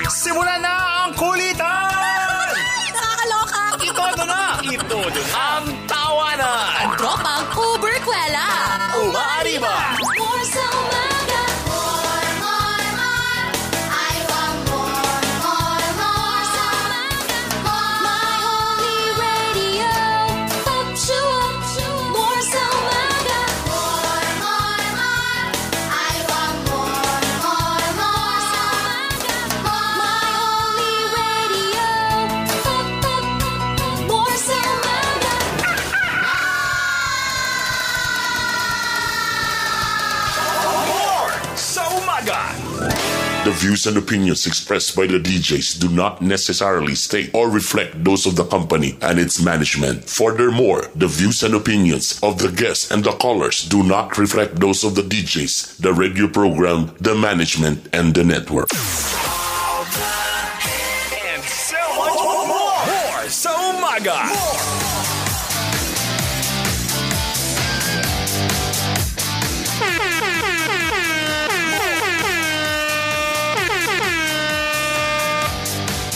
Simula na ang kulitan! Nakakaloka! Itodo na! Itodo na! Ang tawanan! Ang tropang Uberkwela! Umaariba! More sa umaga! More, more, more! I want more, more, more sa umaga! More. My only radio, ups you up, more sa umaga! More, more, more! I want more, more, more sa umaga! More. My only radio, up, up, more sa umaga! More sa umaga! The views and opinions expressed by the DJs do not necessarily state or reflect those of the company and its management. Furthermore, the views and opinions of the guests and the callers do not reflect those of the DJs, the radio program, the management, and the network. And so much more! More sa umaga!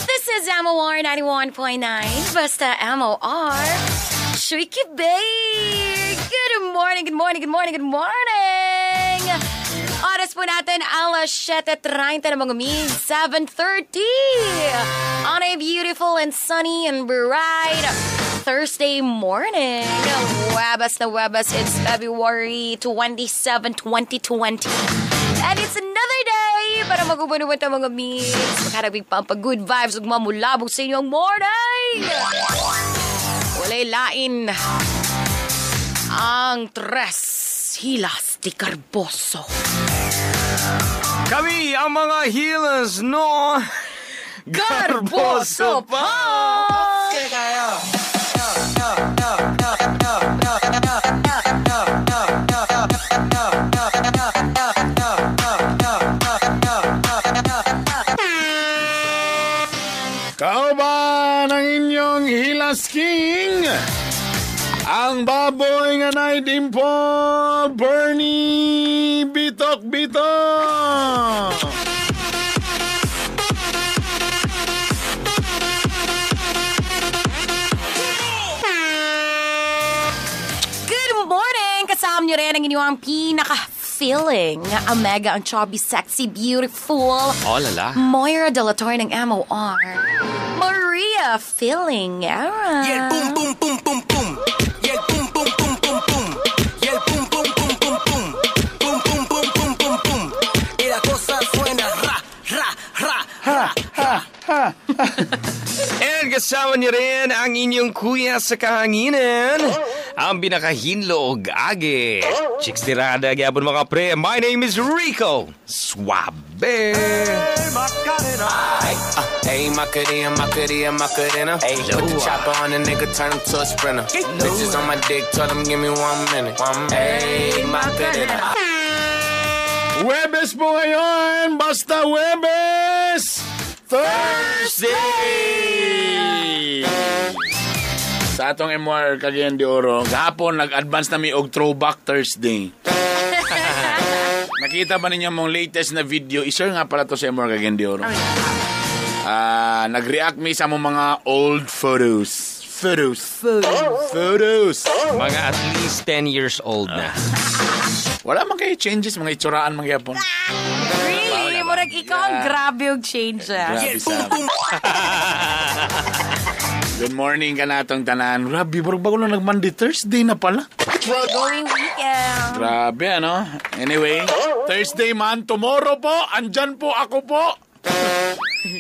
This is MOR 91.9. Basta MOR. Shrieky Bay! Good morning, good morning, good morning, good morning! Oras po natin, alas 7:30 ng mga mig, 7:30! On a beautiful and sunny and bright Thursday morning. Webes na Webes, it's February 27, 2020. And it's another day para mag-uban-uban ta, mga migs. Makarabig pa ang pag-good vibes ug mamulabog sa inyong morning! Walay lain ang tres hilas di Carboso. Kami ang mga healers, no? Garboso pa! Kauban ang inyong Hilas King, ang baboy nga nay dimple, Bernie Bitok Bitok! Good morning! Kasama niyo rin ang inyong pinaka-feeling nga Omega, ang chubby, sexy, beautiful, Oh, lala. Moira de la Torre ng MOR. Maria Feeling Era. Y el pum pum pum pum pum. Y el pum pum pum pum pum. Y el pum pum pum pum pum. Pum pum pum pum pum pum. Y la cosa suena ra ra ra ra. And kasama niyo rin ang inyong kuya sa kahanginan, ang binakahinlo og age. Chicks tirada gyapon, mga pre. My name is Rico Suabe. Hey, Macarena, Macarena, Macarena. Put the chopper on the nigga, turn him to a sprinter. Bitches on my dick, told him give me one minute. Hey, Macarena. Webes po ngayon! Basta Webes! Thursday! Sa atong MR Cagayan de Oro, gahapon nag-advance na mi og Throwback Thursday. Nakita ba ninyo mong latest na video? I-share nga pala to sa MR Cagayan de Oro. Ah, nag-react mi sa mong mga old photos. Photos. Photos. Mga at least 10 years old na. Wala man kayo changes, mga itsuraan man gyapon. Really? Murag ikaw ang grabe og changes. Grabe sa. Good morning ka na atong tanan. Grabe, barog bago lang nag-Monday, Thursday na pala. Going weekend. Grabe, ano? Anyway, Thursday man, tomorrow po, andyan po ako po.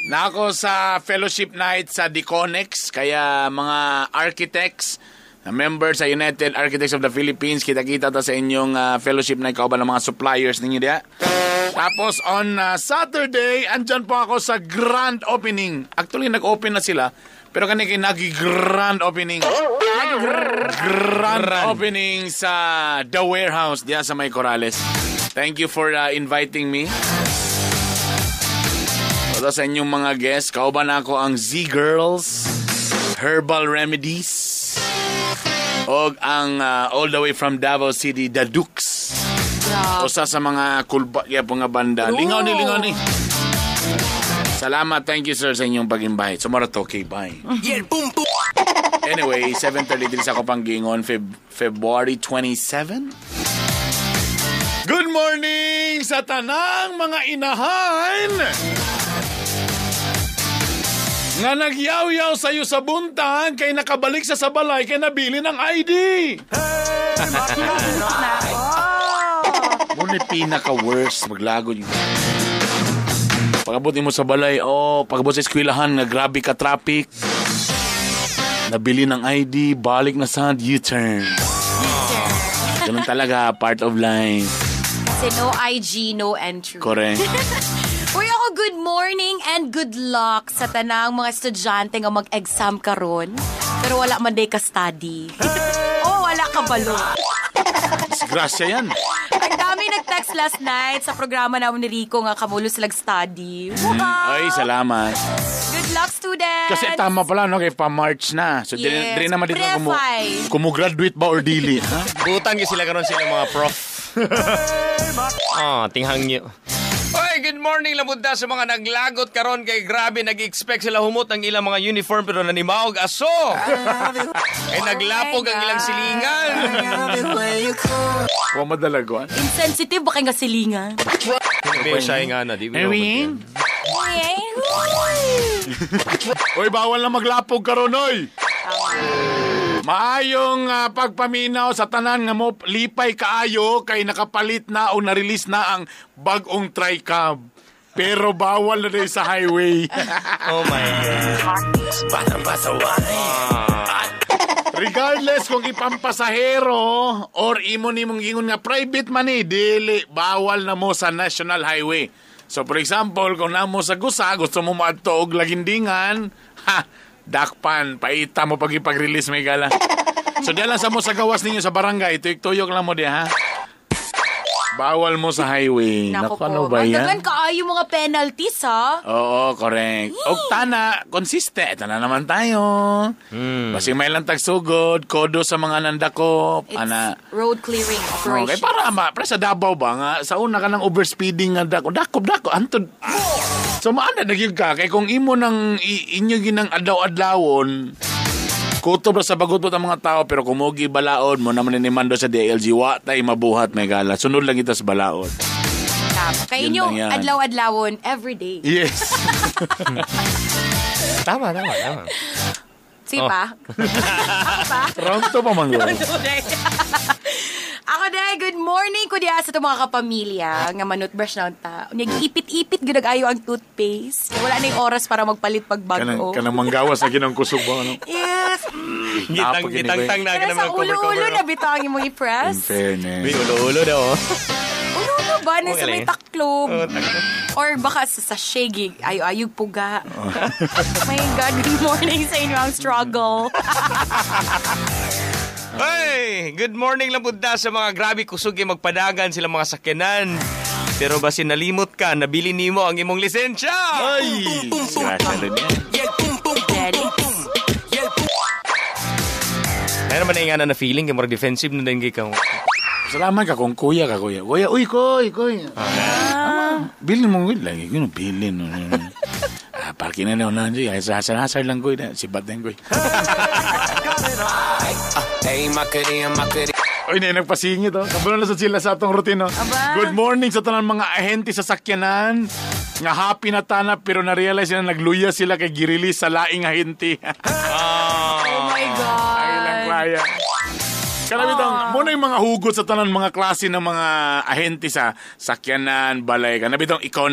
Nako sa fellowship night sa Diconex, kaya mga architects, na member sa United Architects of the Philippines, kita-kita ta sa inyong fellowship night kauban ng mga suppliers ninyo diya. Tapos on Saturday, andyan po ako sa grand opening. Actually, nag-open na sila, pero kani kay nagi-grand opening. Grand opening sa The Warehouse diya sa May Corrales. Thank you for inviting me. Ito sa inyong mga guests, kauban ako ang Z-Girls, Herbal Remedies, og ang all the way from Davao City, The Dukes. Usa sa mga kulba gyapon nga banda. Lingaw ni, lingaw ni. Salamat, thank you sir sa inyong pag-invite. Sumara to, okay, bye. Anyway, 7:33 sa ako panggingon, February 27. Good morning sa tanang mga inahan! Nga nagyaw-yaw sa'yo sa buntag kay nakabalik sa sabalay kay nabili ng ID. Muna pinaka-worst maglagod yun. Pag-abot mo sa balay, oh, pag-abot sa eskwelahan, nga grabe ka traffic. Nabili ng ID, balik na sa U-turn. Ganun talaga, part of life. Kasi no IG, no entry. Correct. Uy, ako, good morning and good luck sa tanang mga estudyante nga mag-exam karon. Pero wala man day ka study. Oh, wala ka balo. Disgrasya yan. Ang dami nag-text last night sa programa namin ni Rico nga kamulo sila study. Wow! Ay, salamat. Good luck, students! Kasi tama pala, no? Kaya pa-March na. So, Yes. dili naman dito Prefay. kumu-graduate ba or dili? Ha? Butang yun sila karon sila mga prof. Oh, tinghang niyo. Oy, good morning labudda sa mga naglagot karon kay grabe nag-expect sila humot ang ilang mga uniform pero nanimaog aso. Ay naglapog ang ilang silingan. Wa madalagon. Insensitive ba kay nga silingan? Hindi siya nga na, di ba? Erwin? Oy, bawal na maglapog karon oy. Maayong pagpaminaw sa tanan nga mo lipay kaayo kay nakapalit na o na-release na ang bag-ong tricab. Pero bawal na din sa highway. Oh my God. Regardless kung ipampasahero or imo nimong ingon nga private man eh, dili bawal na mo sa national highway. So for example, kung namo sa Gusa, gusto mo moadto og Lagindingan, ha, dakpan, paita mo pag ipag-release may gala. So diyan lang sa mo sa gawas ninyo sa barangay, tuyok-tuyok lang mo diha, ha. Bawal mo sa highway. Nako Naku, po. ano ba yan? Daghan kaayo mga penalties, ha? Oo, correct. Og tana, consistent. Ito na naman tayo. Basing may lang tagsugod, kodo sa mga nandakop, It's ana. road clearing operation. Okay, para ma, para sa Davao ba nga sa una ka ng overspeeding nga dako, dakop dako antod. So maana na gyud ka kay kung imo nang inyo ginang adlaw-adlawon, kutob ra sa bagot ang mga tao pero kumugi balaod mo naman ni Mando sa DLG wa tay mabuhat may gala. Sunod lang kita sa balaod. Tama. Kay Yun inyo, lang yan. adlaw-adlawon every day. Yes. Tama, tama, tama. Sige pa. Ako pa. Round to pa man gud. Ako na, good morning ko diya sa itong mga kapamilya nga manutbrush na unta. Nag-ipit-ipit gud ayo ang toothpaste. Kaya wala na yung oras para magpalit Kanang pagbago. kanang manggawas na ginang kusog ba ano? Yes. Gitang, Napag- gitangtang na Pero ka na sa mga cover-cover. ulo-ulo na bitaw ang imong i-press. In fairness. Uy, ulo-ulo daw. oh. Ulo-ulo ba? Nasa may Okay. taklob. Oh, taklob. Or baka sa sachet, ayo-ayog puga. My God, good morning sa inyo ang struggle. Hey, good morning lang punta sa mga grabe kusog kay magpadagan sila mga sakyanan. Pero basin nalimot ka, nabili nimo ang imong lisensya. Ay, disgrasya rin yan. Daddy. Kaya naman na na feeling kay murag defensive na din kay ka. Salamat ka kung kuya ka, kuya. Kuya, uy, koy, koy. Ah, bilin mo, kuy. Lagi ko, bilin. Ah, parking na lang na. Hasar-hasar lang, kuy. Sibat din, kuy. Uy, na nagpasingit, oh. Kabalo na sa sila sa atong routine, oh. Aba. Good morning sa tanan mga ahente sa sakyanan. Nga happy na tana, pero na-realize sila, nagluya sila kay girili sa laing ahente. Oh my God. Ay lang kaya. Karami tong, muna yung mga hugot sa tanan mga klase ng mga ahente sa sakyanan, balay ka. Nabi tong ikaw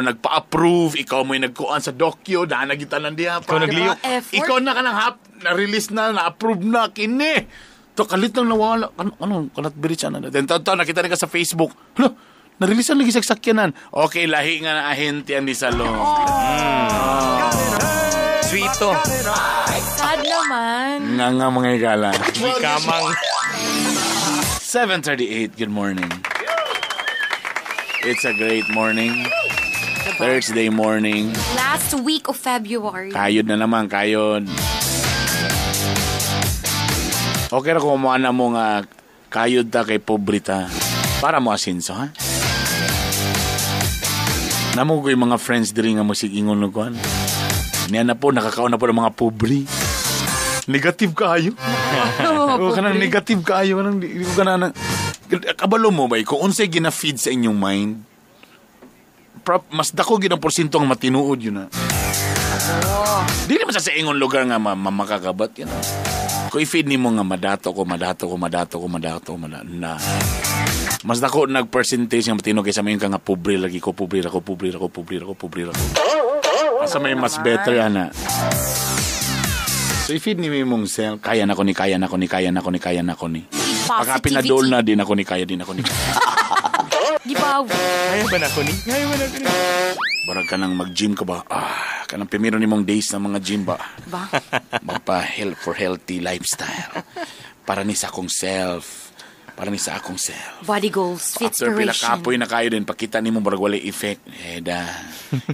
nagpa-approve, ikaw mo yung nagkuan sa dokyo, daan nagitanan diha pa. Ikaw nagliyok. Effort. Ikaw na ka nang hap, na-release na, na-approve na, kini. To kalit lang nawala. Ano, ano, kalat bridge, ano. Then, to, nakita rin ka sa Facebook. Hala, na-release na lagi sa sakyanan. Okay, lahi nga na ahente ang nisalo. Sweet to. Sad naman. Nga nga mga igala. Gikamang. 7:38. Good morning. It's a great morning. Thursday morning. Last week of February. Kayod na naman, kayod. Okay ra kung kumuha na mo nga kayod ta kay pobre ta. Para mo asinso, ha? Namo ko yung mga friends diri nga musig ingon og kuan. Niya na po, nakakaon na po ng mga pobre. Negative kaayo. Oo, kanang negative kaayo. Kanang di ko kanang. Kabalo mo ba, kung unsay gina-feed sa inyong mind, mas dako gid ang porsyento ang matinuod yun na. Di naman sa ingon lugar nga makakabat yun. Kung i-feed nimo nga madato ko, madato ko, madato ko, madato ko, madato, na. Mas dako nag-percentage nga matino kaysa mayon ka nga pobre lagi ko, pobre ako, pobre ako, pobre ako, pobre ako. Asa may mas better, ana. So i-feed ni mong self, kaya na ko ni, kaya na ko ni, kaya na ko ni, kaya na ko ni. Pagka pinadol na din ako ni, kaya din ako ni. Gibaw. Kaya ba na ako ni? Kaya ba na ako ni? Barag ka nang mag-gym ka ba? Ah, kanang primero ni mong days ng mga gym ba? Ba? Magpa-help for healthy lifestyle. Para ni sa akong self. Para ni sa akong self. Body goals, After pila fitspiration. kapoy na kayo din, pakita ni mo barag walay effect. Eh da,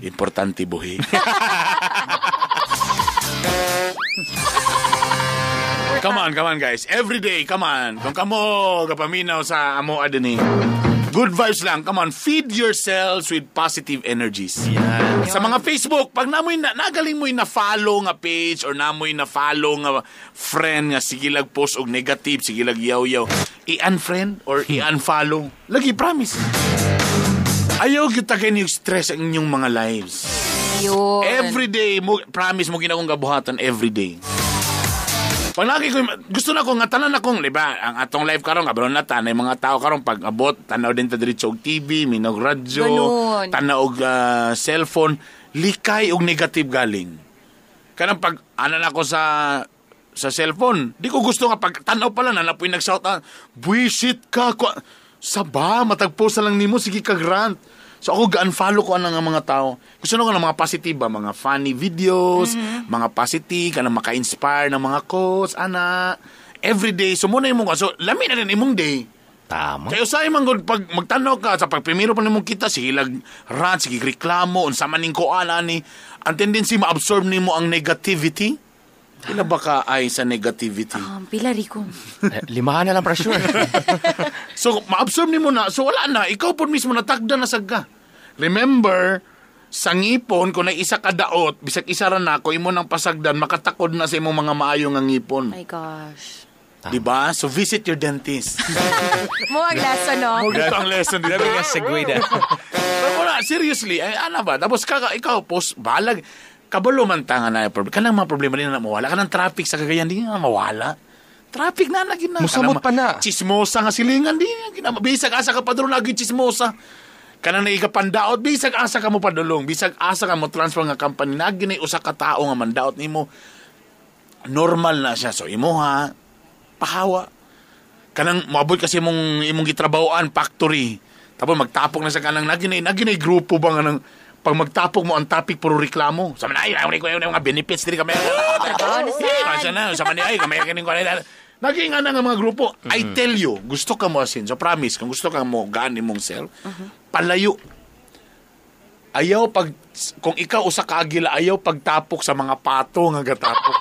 importante buhi. Come on, come on guys. Every day, come on. Kung kamo gapaminaw sa amo adini. Good vibes lang. Come on, feed yourselves with positive energies. Yan. Sa mga Facebook, pag namoy na, nagaling mo'y na-follow nga page or namoy na-follow nga friend nga sige lag post og negative, sige lag yaw-yaw, i-unfriend or i-unfollow. Lagi, promise. Ayaw kita kayo yung stress ang inyong mga lives. Yun. Every day, mo, promise mo ginakong gabuhatan every day. Pag lagi ko, gusto na ko nga tanan akong, di ba, ang atong life karon kabalo na tanay mga tao karon pag abot, tanaw din ta diretso og TV, minog radyo, Ganun. tanaw og cellphone, likay og negative galing. Kanang pag ana na ko sa cellphone, di ko gusto nga pag tanaw pala na napoy nag-shout out, buisit ka ko. Saba, matagpost na lang nimo sige ka grant. So ako ga-unfollow ko anang mga tao. Gusto na ko ng mga positive ba, mga funny videos, mga positive, kanang maka-inspire ng mga quotes, ana. Every day, so muna imong so lami na rin imong day. Tama. Kaya usahay man gud pag magtanaw ka sa pagprimero pa nimong kita sige lag rant, sige reklamo, unsa man ning kuan ani, ang tendency ma-absorb nimo ang negativity. Pila ba ka ay sa negativity? Pila Rico. Limahan na lang, pressure. So, ma-absorb nimo na. So, wala na. Ikaw po mismo natagda na sagka. Remember, sa ngipon, kung na isa ka daot, bisag isa ra na, kung imo nang pasagdan, makatakod na sa imong mga maayo nga ngipon. My gosh. Diba? So, visit your dentist. Mo ang lesson, no? Mo gito ang lesson dito. Grabe nga segue na. Pero wala, seriously, ay, ano ba? Tapos ikaw, post, balag, kabalo man ta nga na problema. Kanang mga problema din na mawala. Kanang traffic sa Cagayan, di nga mawala. Traffic na lagi na. Musamot Kanang pa na. Chismosa nga silingan, di na. Bisag asa ka padulong, lagi chismosa. Kanang naikapandaot, bisag asa ka mo padulong, bisag asa ka mo transfer nga company, nagi na usa ka tao nga mandaot nimo. Normal na siya. So, imuha, pahawa. Kanang moabot kasi imong gitrabahoan factory. Tapos magtapok na sa kanang nagi na grupo ba nga nang pag magtapok mo ang topic puro reklamo. Sa man ay ay ko yung mga benefits diri kami. Trabaho na sad. Ay, na sa man ay kami kining ko. Naging nga na nga mga grupo. I tell you, gusto ka mo asin. So promise, kung gusto ka mo gaan imong self, palayo. Ayaw pag kung ikaw usa ka agila, ayaw pagtapok sa mga pato nga gatapok.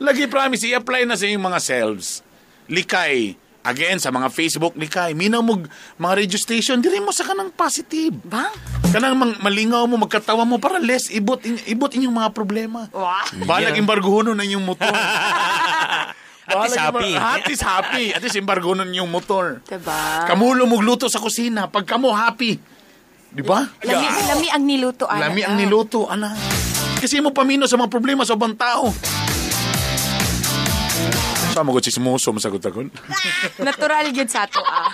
Lagi promise, i-apply na sa inyong mga selves. Likay. Again, sa mga Facebook, likay. Minaw mo mga radio station, diri mo sa kanang positive. Ba? Kanang malingaw mo, magkatawa mo, para less ibot, ibot inyong mga problema. Wah. Balag embargohonon na inyong motor. At least happy. At least happy. At least embargohonon inyong motor. Diba? Kamulo mugluto sa kusina. Pag kamo happy. Di ba? Lami ang niluto, ana. Lami ang niluto, ana. Kasi mo pamino sa mga problema sa ubang tao. Sa mo ko chismoso, masagot ako. Natural yun sa ato, ah.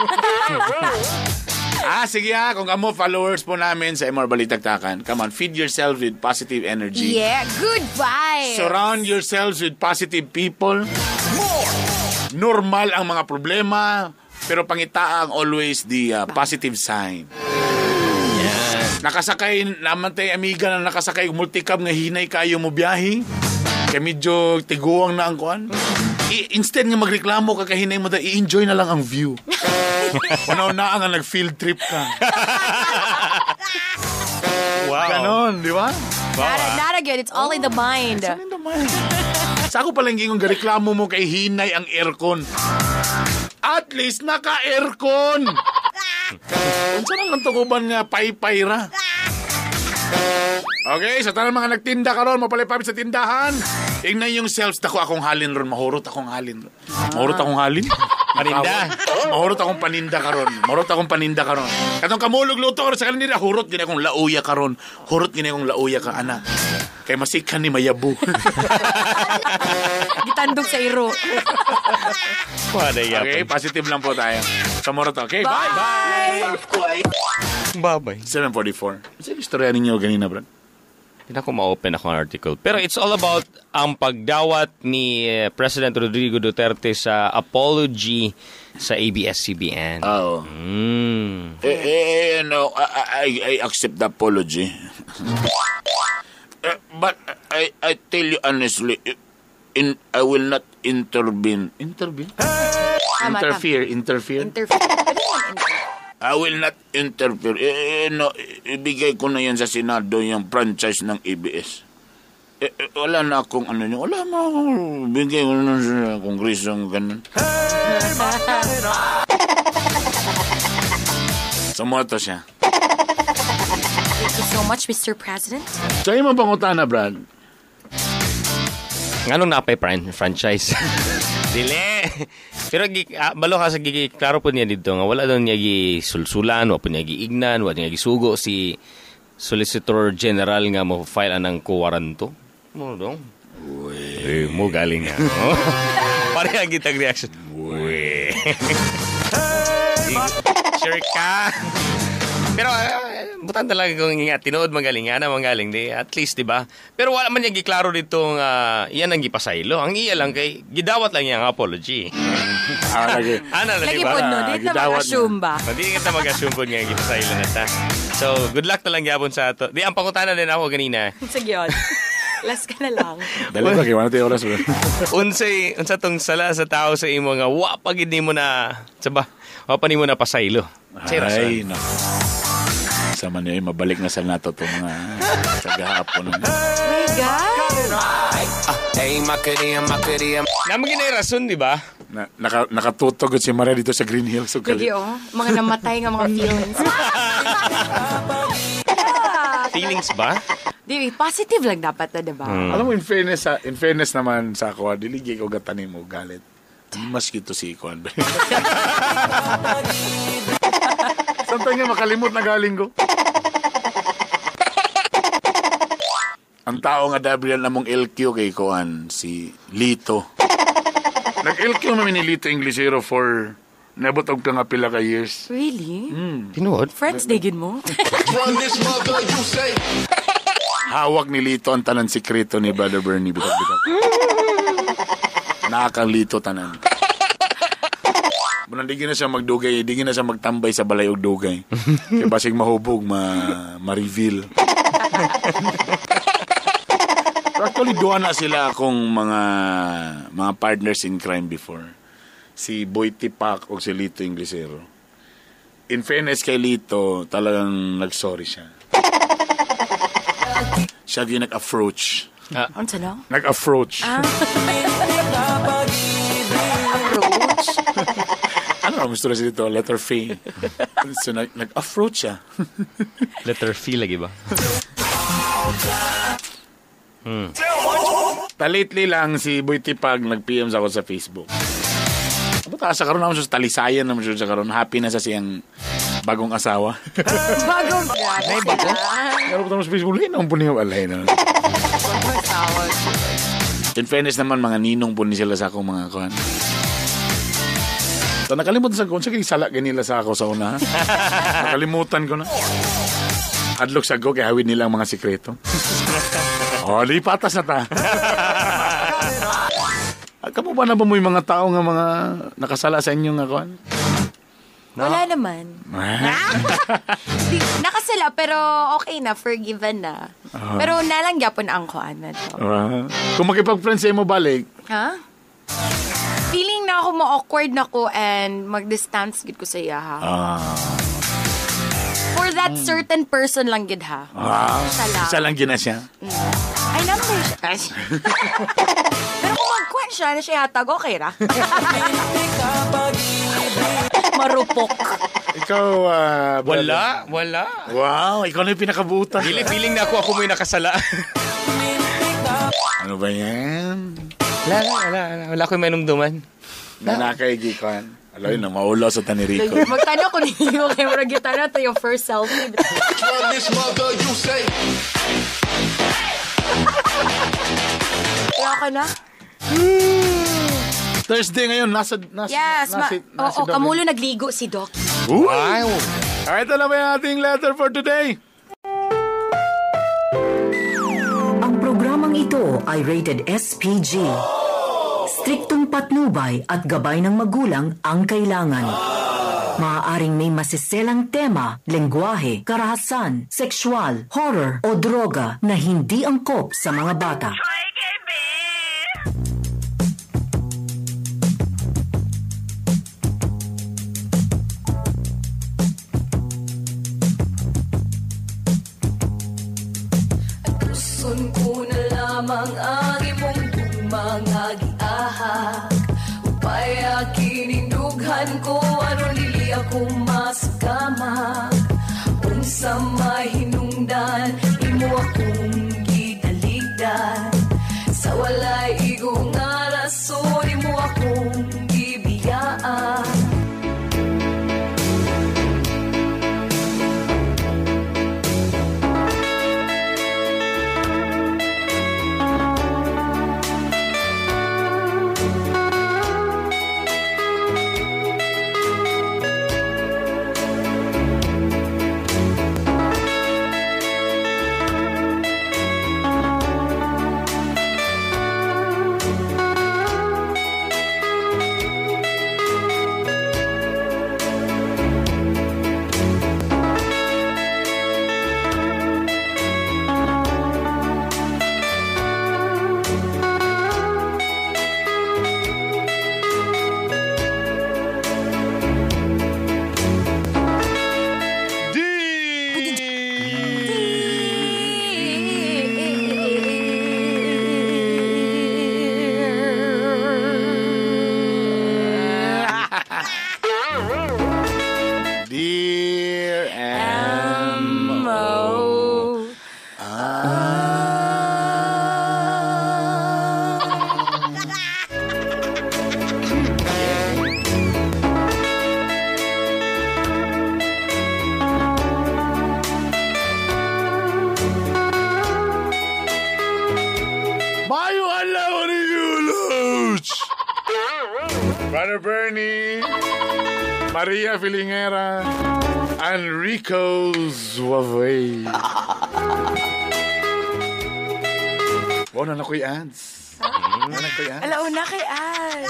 Ah, sige ah, kung kamo followers po namin sa MR Balitaktakan, come on, feed yourself with positive energy. Yeah, good vibes. Surround yourselves with positive people. Normal ang mga problema, pero pangitaan always the positive sign. Nakasakay naman tayo amiga na nakasakay multicab nga hinay kayo mo biyahe. Kaya medyo tiguang na ang kuan. Instead nga magreklamo ka kahinay mo da, i-enjoy na lang ang view. Wala na nga nag-field trip ka. Wow. Ganon, di ba? Not again. It's all in the mind. It's all in the mind. Sa ako palang gingon, gareklamo mo kay hinay ang aircon. At least naka-aircon. Unsa na lang tuguban nga paypay ra. Okay, sa tanan mga nagtinda karon, mapalipapit sa tindahan. Ingnan yung selves dako akong halin ron, mahurot akong halin. Mahurot akong halin. Paninda. Mahurot akong paninda karon. Mahurot akong paninda karon. Katong kamulog luto karon sa kanila hurot gini akong lauya karon. Hurot gini akong lauya ka ana. Kay masikan ni mayabu. Gitandog sa iro. Wala Okay, positive lang po tayo. Sa moro to. Okay, bye. Bye! Bye-bye. 7:44. Sige, istorya ninyo ganina, bro. Hindi ako ma-open ako ang article. Pero it's all about ang pagdawat ni President Rodrigo Duterte sa apology sa ABS-CBN. Oo. Mm. No, I accept the apology. But I tell you honestly, I will not intervene. Intervene? Tama, Interfere, tama. interfere. Interfere. Pwede naman interfere. I will not interfere. No, ibigay ko na yan sa Senado yung franchise ng ABS. Wala na akong ano yun. Wala na akong bigay ko na sa Kongreso ng ganun. Sumoto siya. Thank you so much, Mr. President. Sa imong pangutana, Brad. Nganong napay franchise? Dili. Pero balo ka sa gigi, klaro po niya dito nga wala daw niya gisulsulan, wa po niya giignan, wa niya gisugo si Solicitor General nga mo file anang kuwaranto. Mo dong. Uy, mo galing nga. No? Pareha gitag reaction. Uy. Sure ka. Pero butan talaga kung nga tinuod magaling nga na magaling di at least di ba? Pero wala man niya giklaro dito nga iyan ang gipasaylo. Ang iya lang kay gidawat lang niya ang apology. Lagi. Ana lang Lagi di ba? po, no? Di na Gidawat mag-assume ba? Hindi kita mag-assume po nga gipasaylo na ta. So, good luck na lang gyapon sa ato. Di ang pangutana din ako ganina. Sige yun. Last ka na lang. Dali ba kay wala tayo oras, bro. Unsay unsa tong sala sa tao sa imo nga wa pa gid nimo na sa ba? Wa pa nimo na pasaylo. Unsay rason? Ay, nako. Sa man yun, mabalik na sa nato to mga kagahapon. Oh my God! Namo gid na rason, di ba? Nakatutog si Maria dito sa Green Hills. So, Lagi, oh. Mga namatay nga mga feelings. Feelings ba? Di, positive lang dapat na, diba? Alam mo, in fairness naman sa ako, dili gyud ko gatanim mo galit. Mas kito si Ikuan. Samtang nga makalimot na galing ko. Ang tao nga Gabriel namong LQ kay Kuan, si Lito. Nag-LQ namin ni Lito Inglesero for nabot og nga pila ka years. Really? Tinuod? Friends day gid mo? Hawak ni Lito ang tanan sikreto ni Brother Bernie. Bitak-bitak. Nakakang Lito tanan. Muna, di na siya magdugay, di na siya magtambay sa balay og dugay. Kaya basig mahubog, ma-reveal. Pero actually, duha na sila akong mga partners in crime before. Si Boy Tipak o si Lito Inglesero. In fairness kay Lito, talagang nag-sorry siya. Siya yung nag-approach. Ano sa lang? Nag-approach. Approach? Ano ang gusto na siya dito? Letter F. So, nag-approach siya. Letter F lagi ba? Talately lang si Boy Tipag nag-PM sa ako sa Facebook. Abo ta sa karon naman siya sa talisayan naman siya sa karon. Happy na sa siyang bagong asawa. Bagong grabe sila. Pero po sa Facebook, linaw po niyo alay na. Bagong asawa. In fairness naman, mga ninong po ni sila sa akong mga kuhan. So, nakalimutan sa kung sige, sala ganila sa ako sa una. Nakalimutan ko na. Adlok sa go, kaya hawid nila ang mga sikreto. O, di patas na ta. Kamu ba na ba mo yung mga tao nga mga nakasala sa inyong nga kuhan? Wala naman. Di, nakasala pero okay na, forgiven na. Pero nalang gyapon ang kuan na to. Kung makipag-friend sa imo balik, Ha? Feeling na ako ma-awkward na ko and mag-distance gid ko sa iya ha. For that certain person lang gid ha. Siya lang. Isa lang gina siya. Ay, number siya. Ay. Pero kung magkuhan siya, na siya hatag, okay ra. Marupok. Ikaw, brother. Wala, wala. Wow, ikaw na yung pinakabutan. Dili feeling na ako mo yung nakasala. Ano ba yan? Wala ko yung manumduman. Nanakay gikan. Aloy na maulaw sa Tanirico. Magtano ko ninyo kay murag gitano to yung first selfie. Kaya ka na? Thursday ngayon, nasa Yes, nasa, nasa oo, kamulo nagligo si Doc. Wow! Alright, ito na ba yung ating letter for today? Ang programang ito ay rated SPG. Striktong patnubay at gabay ng magulang ang kailangan. Maaaring may masiselang tema, lengguwahe, karahasan, sexual, horror o droga na hindi angkop sa mga bata. Tuson ko na lamang ang imong mga giahak. Upay akinindughan ko aron dili ako masakamak. Unsa mahinungdan imo akong gitaligdan. Sa walay igo nga rason imo akong gibiyaan. Dear M.O. Mayo adlaw ni Yulos! Brother Bernie, Maria Filingera, and Rico Suave. Wow, na ko'y ads. Wala na ko'y ads. Alauna kay Al.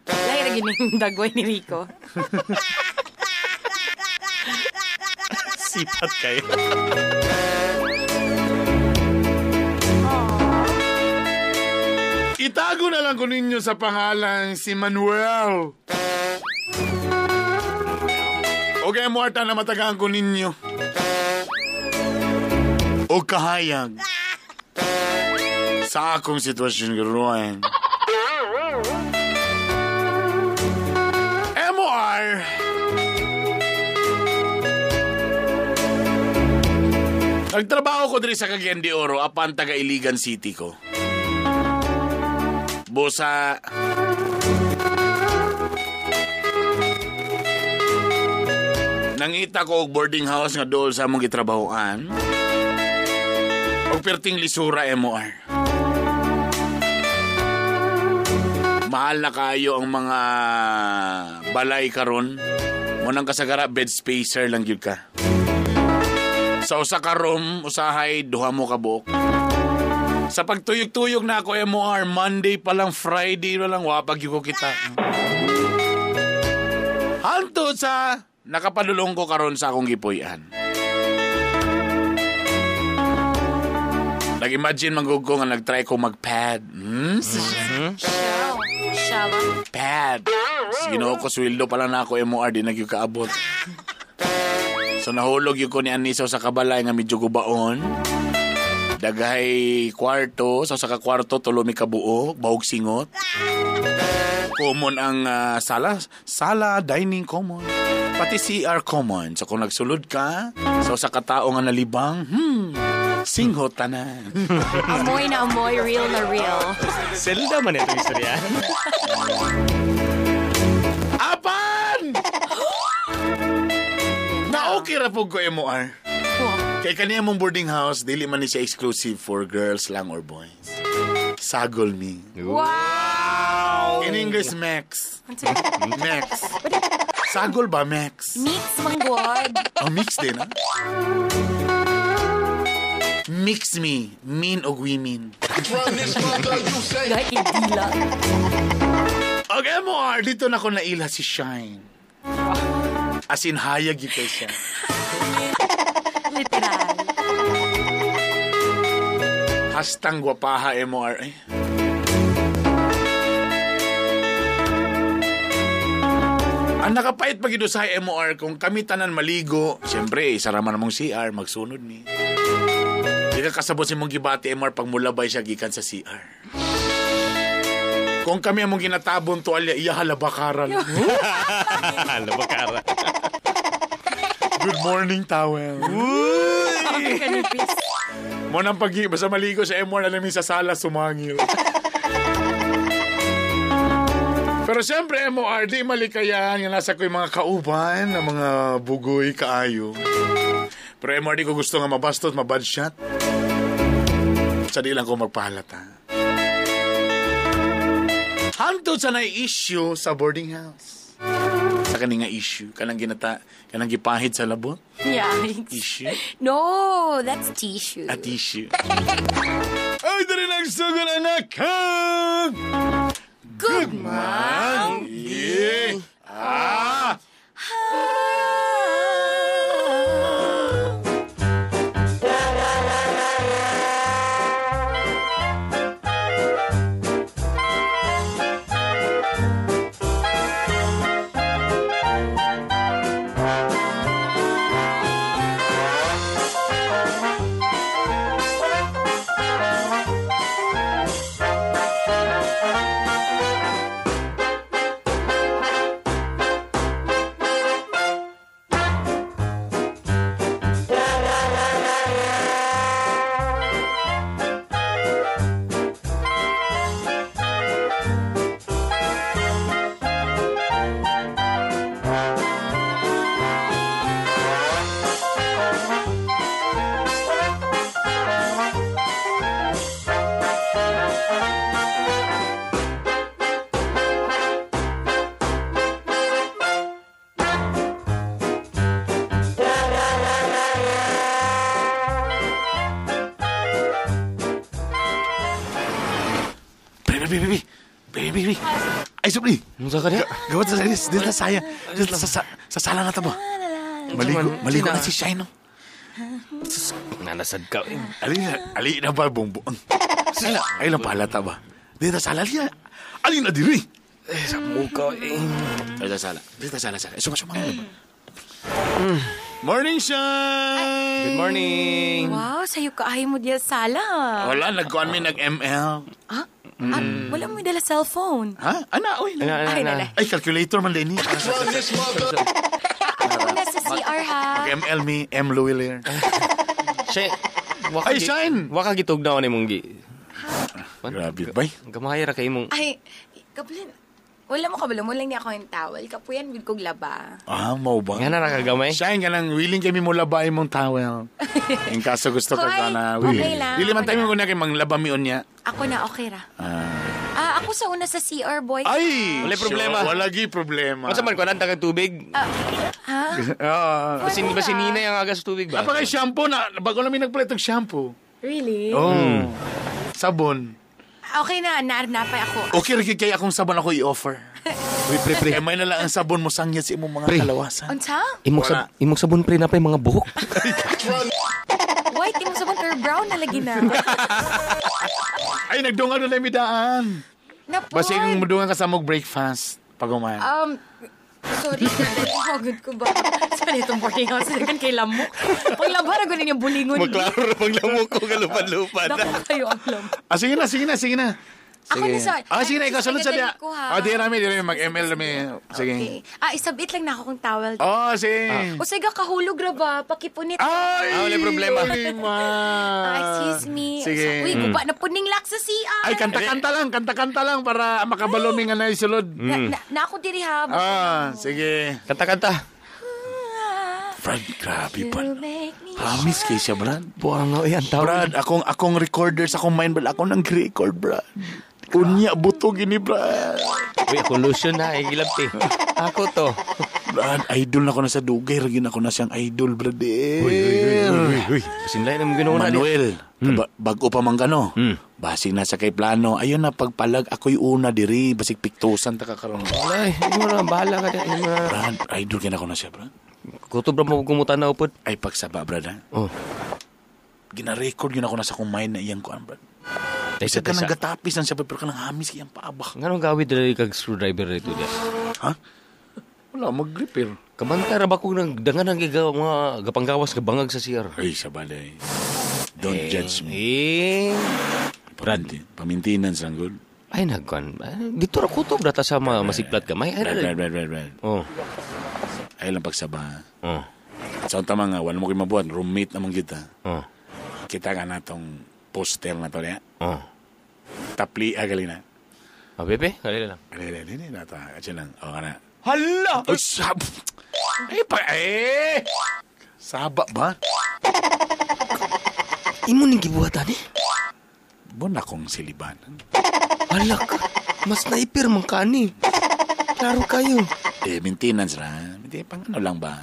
Lagi na gining dagway ni Rico. Sipat kayo. Itago na lang ko ninyo sa pangalan si Manuel. Okay, Morta na matagaan ko ninyo. O kahayag. Sa akong sitwasyon karon. MOR. Nagtrabaho ko diri sa Cagayan de Oro apan taga Iligan City ko. Busa nangita ko og boarding house nga dool sa among gitrabahoan. Og perting lisura MOR. Mahal na kayo ang mga balay karon. Mo nang kasagara bed spacer lang gyud ka. Sa usa ka room, usahay duha mo ka buok. Sa pagtuyog-tuyog na ako MOR, Monday pa lang, Friday pa lang, wapag ko kita. Hantod sa nakapadulong ko karon sa akong gipuy-an. Nag-imagine man gud ko nga nag-try ko mag-pad. Shall. Shall. Pad. Ginoo ko, sweldo pa lang na ako MOR, di na gyud kaabot. So nahulog yun ko ni Anisa sa kabalay nga medyo gubaon. Daghay kwarto, sa ka kwarto tulo mi kabuo, bahog singot. Common ang sala, sala, dining common. Pati CR common. So kung nagsulod ka, so sa katao nga nalibang, singho tanan. Amoy na amoy, real na real. Zelda man ito istorya. Apan! Na okay ra po ko MOR. Kay kaniya mong boarding house, dili man ni siya exclusive for girls lang or boys. Sagol me. Wow! In English, Max. Max. Sagol ba, Max? Mix manggod. Oh, mix din, ha? Mix me, men og women. Gay dila. Og MOR, dito na ko naila si Shine. As in, hayag yun kay siya. Literal. Hastang gwapaha, MOR. Eh. Ang nakapait pag ito sa MOR, kung kami tanan maligo, siyempre, sarama namong CR, magsunod ni. Di ka kasabot si mong gibati, MOR, pag mulabay siya gikan sa CR. Kung kami among ginatabon tuwalya, iya halabakaran. Labakara. Good morning, towel. Okay, kanipis. Mo nang pag basta maligo sa MR, alam sa sala, sumangil. Pero siyempre, MOR, di malikayan. Nga nasa ko yung mga kauban, na mga bugoy kaayo. Pero MOR, di ko gusto nga mabastos, mabad shot. Sa di lang ko magpahalata. Hantod sa na-issue sa boarding house. Sa kaninga issue. Kanang ginata, kanang gipahid sa labot. Yikes. Issue. No, that's tissue. At issue. Ay, dali lang sugod anak! Good man. Yeah. Ah! Pre, pre, pre, pre, pre, pre, pre. Ay, supli. Unsa ka niya? Gawat sa salis. Dito na saya. Dito sa, sa sala na tabo. Maligo, maligo na si Shine, no? Nanasad ka. Eh. Ali na, ali na ba, bumbong? Ay, ay lang pahalata ba? Dito sa sala, ali na. Ali na diri. Eh, sa muka eh. Dito sa sala. Dito sa sala, sala. Suma, suma. Morning, Shine! Good morning. Wow, sa'yo ka ayaw mo diya sala. Wala, nagkuhan mi nag-ML. Ah, ah, wala mo dala cellphone. Ha? Ana, oy. Ana, ana, Ay, ana. nala. Ay, calculator man din. Ako na sa CR ha. Mag-ML mi, M. Louis Siya, Ay, Shine! Waka gitugnaw ni mong gi. Grabe, bay. Gamay ra kay mong. Ay, kapulin. Wala mo kabalo mo lang niya ako yung towel. Kapuyan, with kog laba. Ah, mau ba? Nga na ra ka gamay. Shine ka lang, willing kami mo labay mong towel. In kaso gusto ka Hoy, ka na, okay lang. Dili man tayo mo kay manglaba mi unya. Ako na, okay ra. Ah, ako sa una sa CR, boy. Ay! Wala problema. Sure, wala gi problema. Unsa man kuan kag tubig? Ha? Ah. Basin basin nina ang agas tubig ba? Apa kay shampoo na, bago namin nagpalit og shampoo. Really? Oh. Sabon. Okay na, naarnapay ako. Okay ra gyud kay akong sabon ako i-offer. Uy, pre pre. Kay may na lang ang sabon mo sangyad sa imong mga Pre. kalawasan. Unsa? Imong sab imong sabon pre na pa yung mga buhok. White, imong sabon pero brown na lagi na. Ay nagdungan na mi daan. Napod. Basta yung mudungan ka sa mog breakfast pag umayon. Sorry, pagod ko ba? Sorry, itong boarding house. Kan kay lamok. Paglaba na gunin yung bulingon. Maklaro ra pang lamok ko galupad-lupad. Dako kayo ang lamok. Ah, sige na, sige na, sige na. Ako na sa... Ah, sige na, ikaw sulod sa diya. Ko, ha? Ah, di rami, di rami. Mag-ML rami. Sige. Okay. Ah, isabit lang na ako kong towel. Oh, sige. O sige, kahulog ra ba? Pakipunit. Ay! Ah, wala problema. Ay, ma. Ah, excuse me. Sige. Uy, guba na puning lak sa CR. Ay, kanta-kanta lang, kanta-kanta lang para makabaloming nga na isulod. Na ako diri ha. Ah, sige. Kanta-kanta. Brad, grabe pa. You make me Promise kay siya, Brad. Buang nga, yan, tao. Brad, akong recorder sa akong mind, Brad. Ako nang record, Brad. Unya, buto gini, Brad. Uy, ako lotion na, eh, gilabti. Ako to. Brad, idol na ko na sa dugay. Ragin ako na siyang idol, brad. Uy, uy, uy, uy. Pasinlay na mong ginawa na. Manuel, bago pa man kano. Basig na sa kay plano. Ayun na, pagpalag, ako'y una diri. Basig piktusan ta ka karon. Ay, hindi mo na, bahala ka dyan. Hindi mo na. Brad, idol kina ko na siya, Brad. Kutob ra mo gumutan na upod. Ay, pagsaba, Brad, ha? Oh. Gina-record yun ako na sa kong mind na iyang kuan, Brad. Taysa, Isa ka nang taysa. gatapis lang siya, pero ka nang hamis kayang paabak. Nga nung gawid dali kag screwdriver dito diya. Ha? Wala, mag-repair. Kamantay ra ba kung nang dangan ang gigaw mga gapanggawas nga bangag sa CR. Ay, sabalay. Don't judge me. Eh. Brad. Pamintinance lang, good. Ay nagkuan. Dito ra kutob data sa mga masigplat gamay. Ay, Brad, ra. Brad, Brad, Brad, Brad. Oh. Ay lang pagsaba. Oh. Sa unta mga, wala mo kayo mabuhat. Roommate naman kita. Oh. Kita ka na tong poster na to niya. Oh. Tapli, agali na. Ah, bebe, kali lang. Ali, ali, ali, nata. Atyo lang. O, kana. Hala! Ay, sab... Ay, pa, eh! Saba ba? Imo ning gibuhatan eh. Bon akong silibanan. Hala ka. Mas naipir man kani. Klaro kayo. Eh, maintenance ra. Hindi, pang ano lang ba?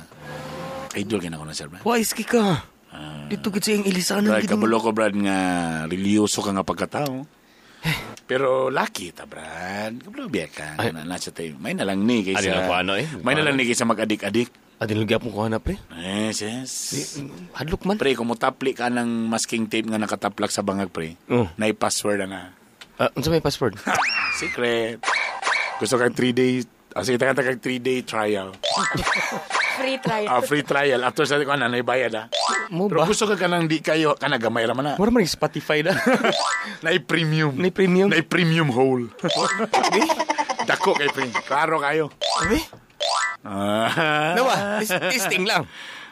Idol ka na ko na, sir, ba? Wise ki ka. Dito gid sa iyang ilisanan Brad, gid mo. kabulo ko, Brad, nga religyoso ka nga pagkatao. Pero lucky ta, Brad. Kabulo biya ka. Ay. Na, nasa tayo. May na lang ni kaysa... Ano na ko, ano eh? May na lang ni kaysa mag-adik-adik. Adin gyapon ko hanap pre. Yes, yes. Hadlok man. Pre, kung mutapli ka ng masking tape nga nakataplak sa bangag, pre, Oh. na password na na. Ah, unsa may password? Secret. Gusto kang 3 day... Ah, sige, taka kang 3-day trial. Free trial. Ah, free trial. After sa ko, ano, bayad ah. Mo Pero ba? gusto ka kanang di kayo, kana gamay ra man na. Mura man yung Spotify na. Naay premium. Naay premium? Naay premium hole. Dako kay pre. Klaro kayo. Abi? Ah. Nawa, testing lang.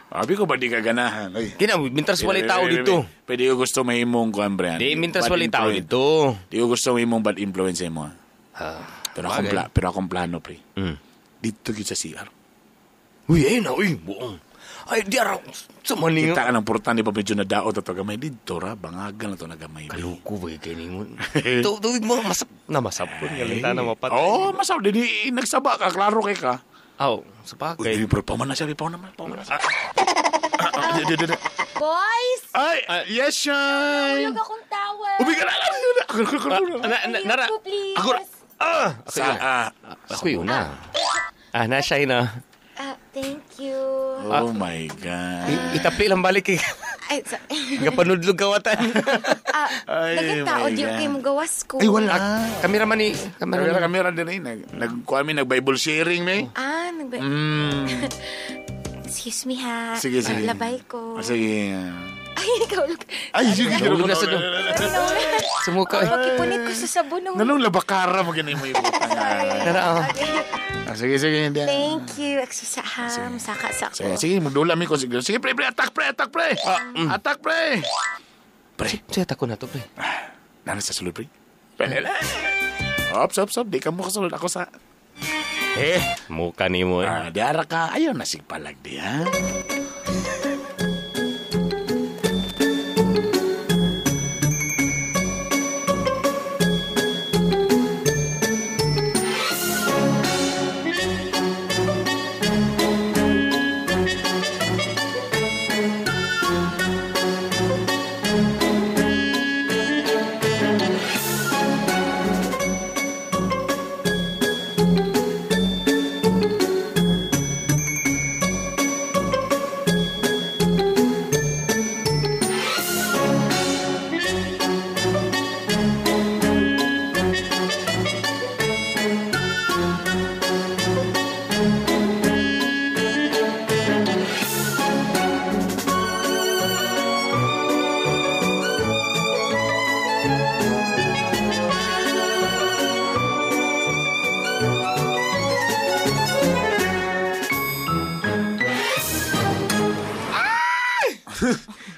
Abi ko ba di ka ganahan? Ay. Kina, mintas walay tao dito. Pwede ko gusto may imong kuan, Brian. Di, mintas Bad walay tao influence. dito. Di ko gusto may imong bad influence sa imo. ah. Ah, Pero akong, bagay. pero akong plano, pre. Dito gyud sa CR. Uy, ay na, uy, buong. Ay, di araw. Sa maninga. Kita ka ng portan, di ba medyo nadaot ato gamay. Dito ra, bangagan na to na gamay. pre. Kaluko ba kay ningon? Tuwig mo, masap. Na, masap po. Galing na mapatay. Oh, masaw. Di, nagsaba ka, klaro kay ka. Aw, sa Uy, bagay. bro, paman na siya, paman na, paman na siya. Ah, di, di, di, di. Boys! Ay, yes, Shine! Tulog akong towel. Ubi ka na! Ako, ako, ako, ako. Nara. Ko, please. Ako, Ah! Sa, ah. Ako yun na. Ah, na siya na. Ah, thank you. Oh my God. Itapli lang balik eh. Ay, so, Gapanudlog kawatan. ah, Ay, daghang tao, my di God. okay mo gawas ko. Ay, wala. Kamera man ni. Kamera, Kamera man. kamera din eh. Nag, kuha mi, nag-Bible sharing, may. Ah, nagba- Excuse me ha. Sige, sige. Labay ko. Ah, sige. Ay, ikaw. Ay, sige. Nahulog na sa Sumuka eh. Pakipunit ko sa sabon. ng- Nalong labakara mo ganun mo ibutang. Nara, ah. Ah, sige, sige. Hindi. Thank you. Excuse ha. Masaka sa Sige, ako. sige, magdula mi ko. Sige, sige, pre, pre, attack, pre, attack, pre. Attack, pre. Pre, Siya, tako na to, pre. nana sa sulod, pre. Pre, Ops, ops, ops. Di ka mo kasulod. Ako sa... Eh, muka ni mo eh. Ah, di ara ka. Ayaw na sigpalag di, ha?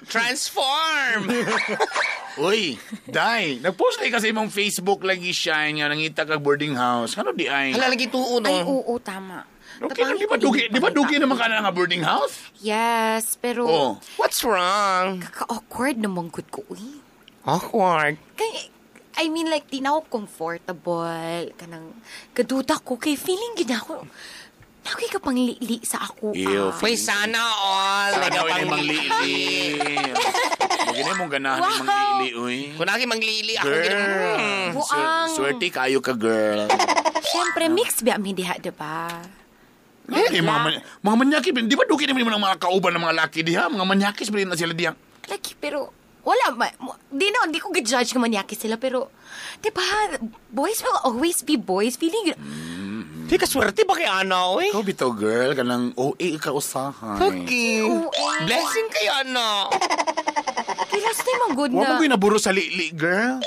Transform! Uy, Day, nagpost na kasi imong Facebook lagi siya nga nangita kag boarding house. Ano di ay? Hala, lagi tuo, no? Ay, oo, tama. Okay lang, di ba dugi naman ka na nga boarding house? Yes, pero Oh. What's wrong? kaka-awkward naman gud ko, uy. Awkward. Kay, I mean, like, di na ako comfortable. Kanang, kaduda ko, kay feeling gid ako, Nakoy ka pang lili sa ako. Ew, ah. Uy, sana all. Sana all Nagapang manglili. Huwag na mong ganahan Wow. wow. manglili, uy. Kung lagi manglili, ako Girl. gina- Buang. Swerte kayo ka, girl. Siyempre, mix ba ang diha, diba? Eh, mga manyaki, di ba dugi naman yung mga kauban ng mga laki diha? Mga manyakis pa rin na sila diha. Laki, pero wala ma, di na, di ko gi-judge kung manyaki sila, pero, di ba, boys will always be boys. Feeling, Di ka swerte ba kay Ana, uy? Ikaw bitaw, girl, kanang OA ka usahay. Okay. OA. Blessing kay Ana. kailas na yung good Wa na. mo ginaburo sa lili, girl.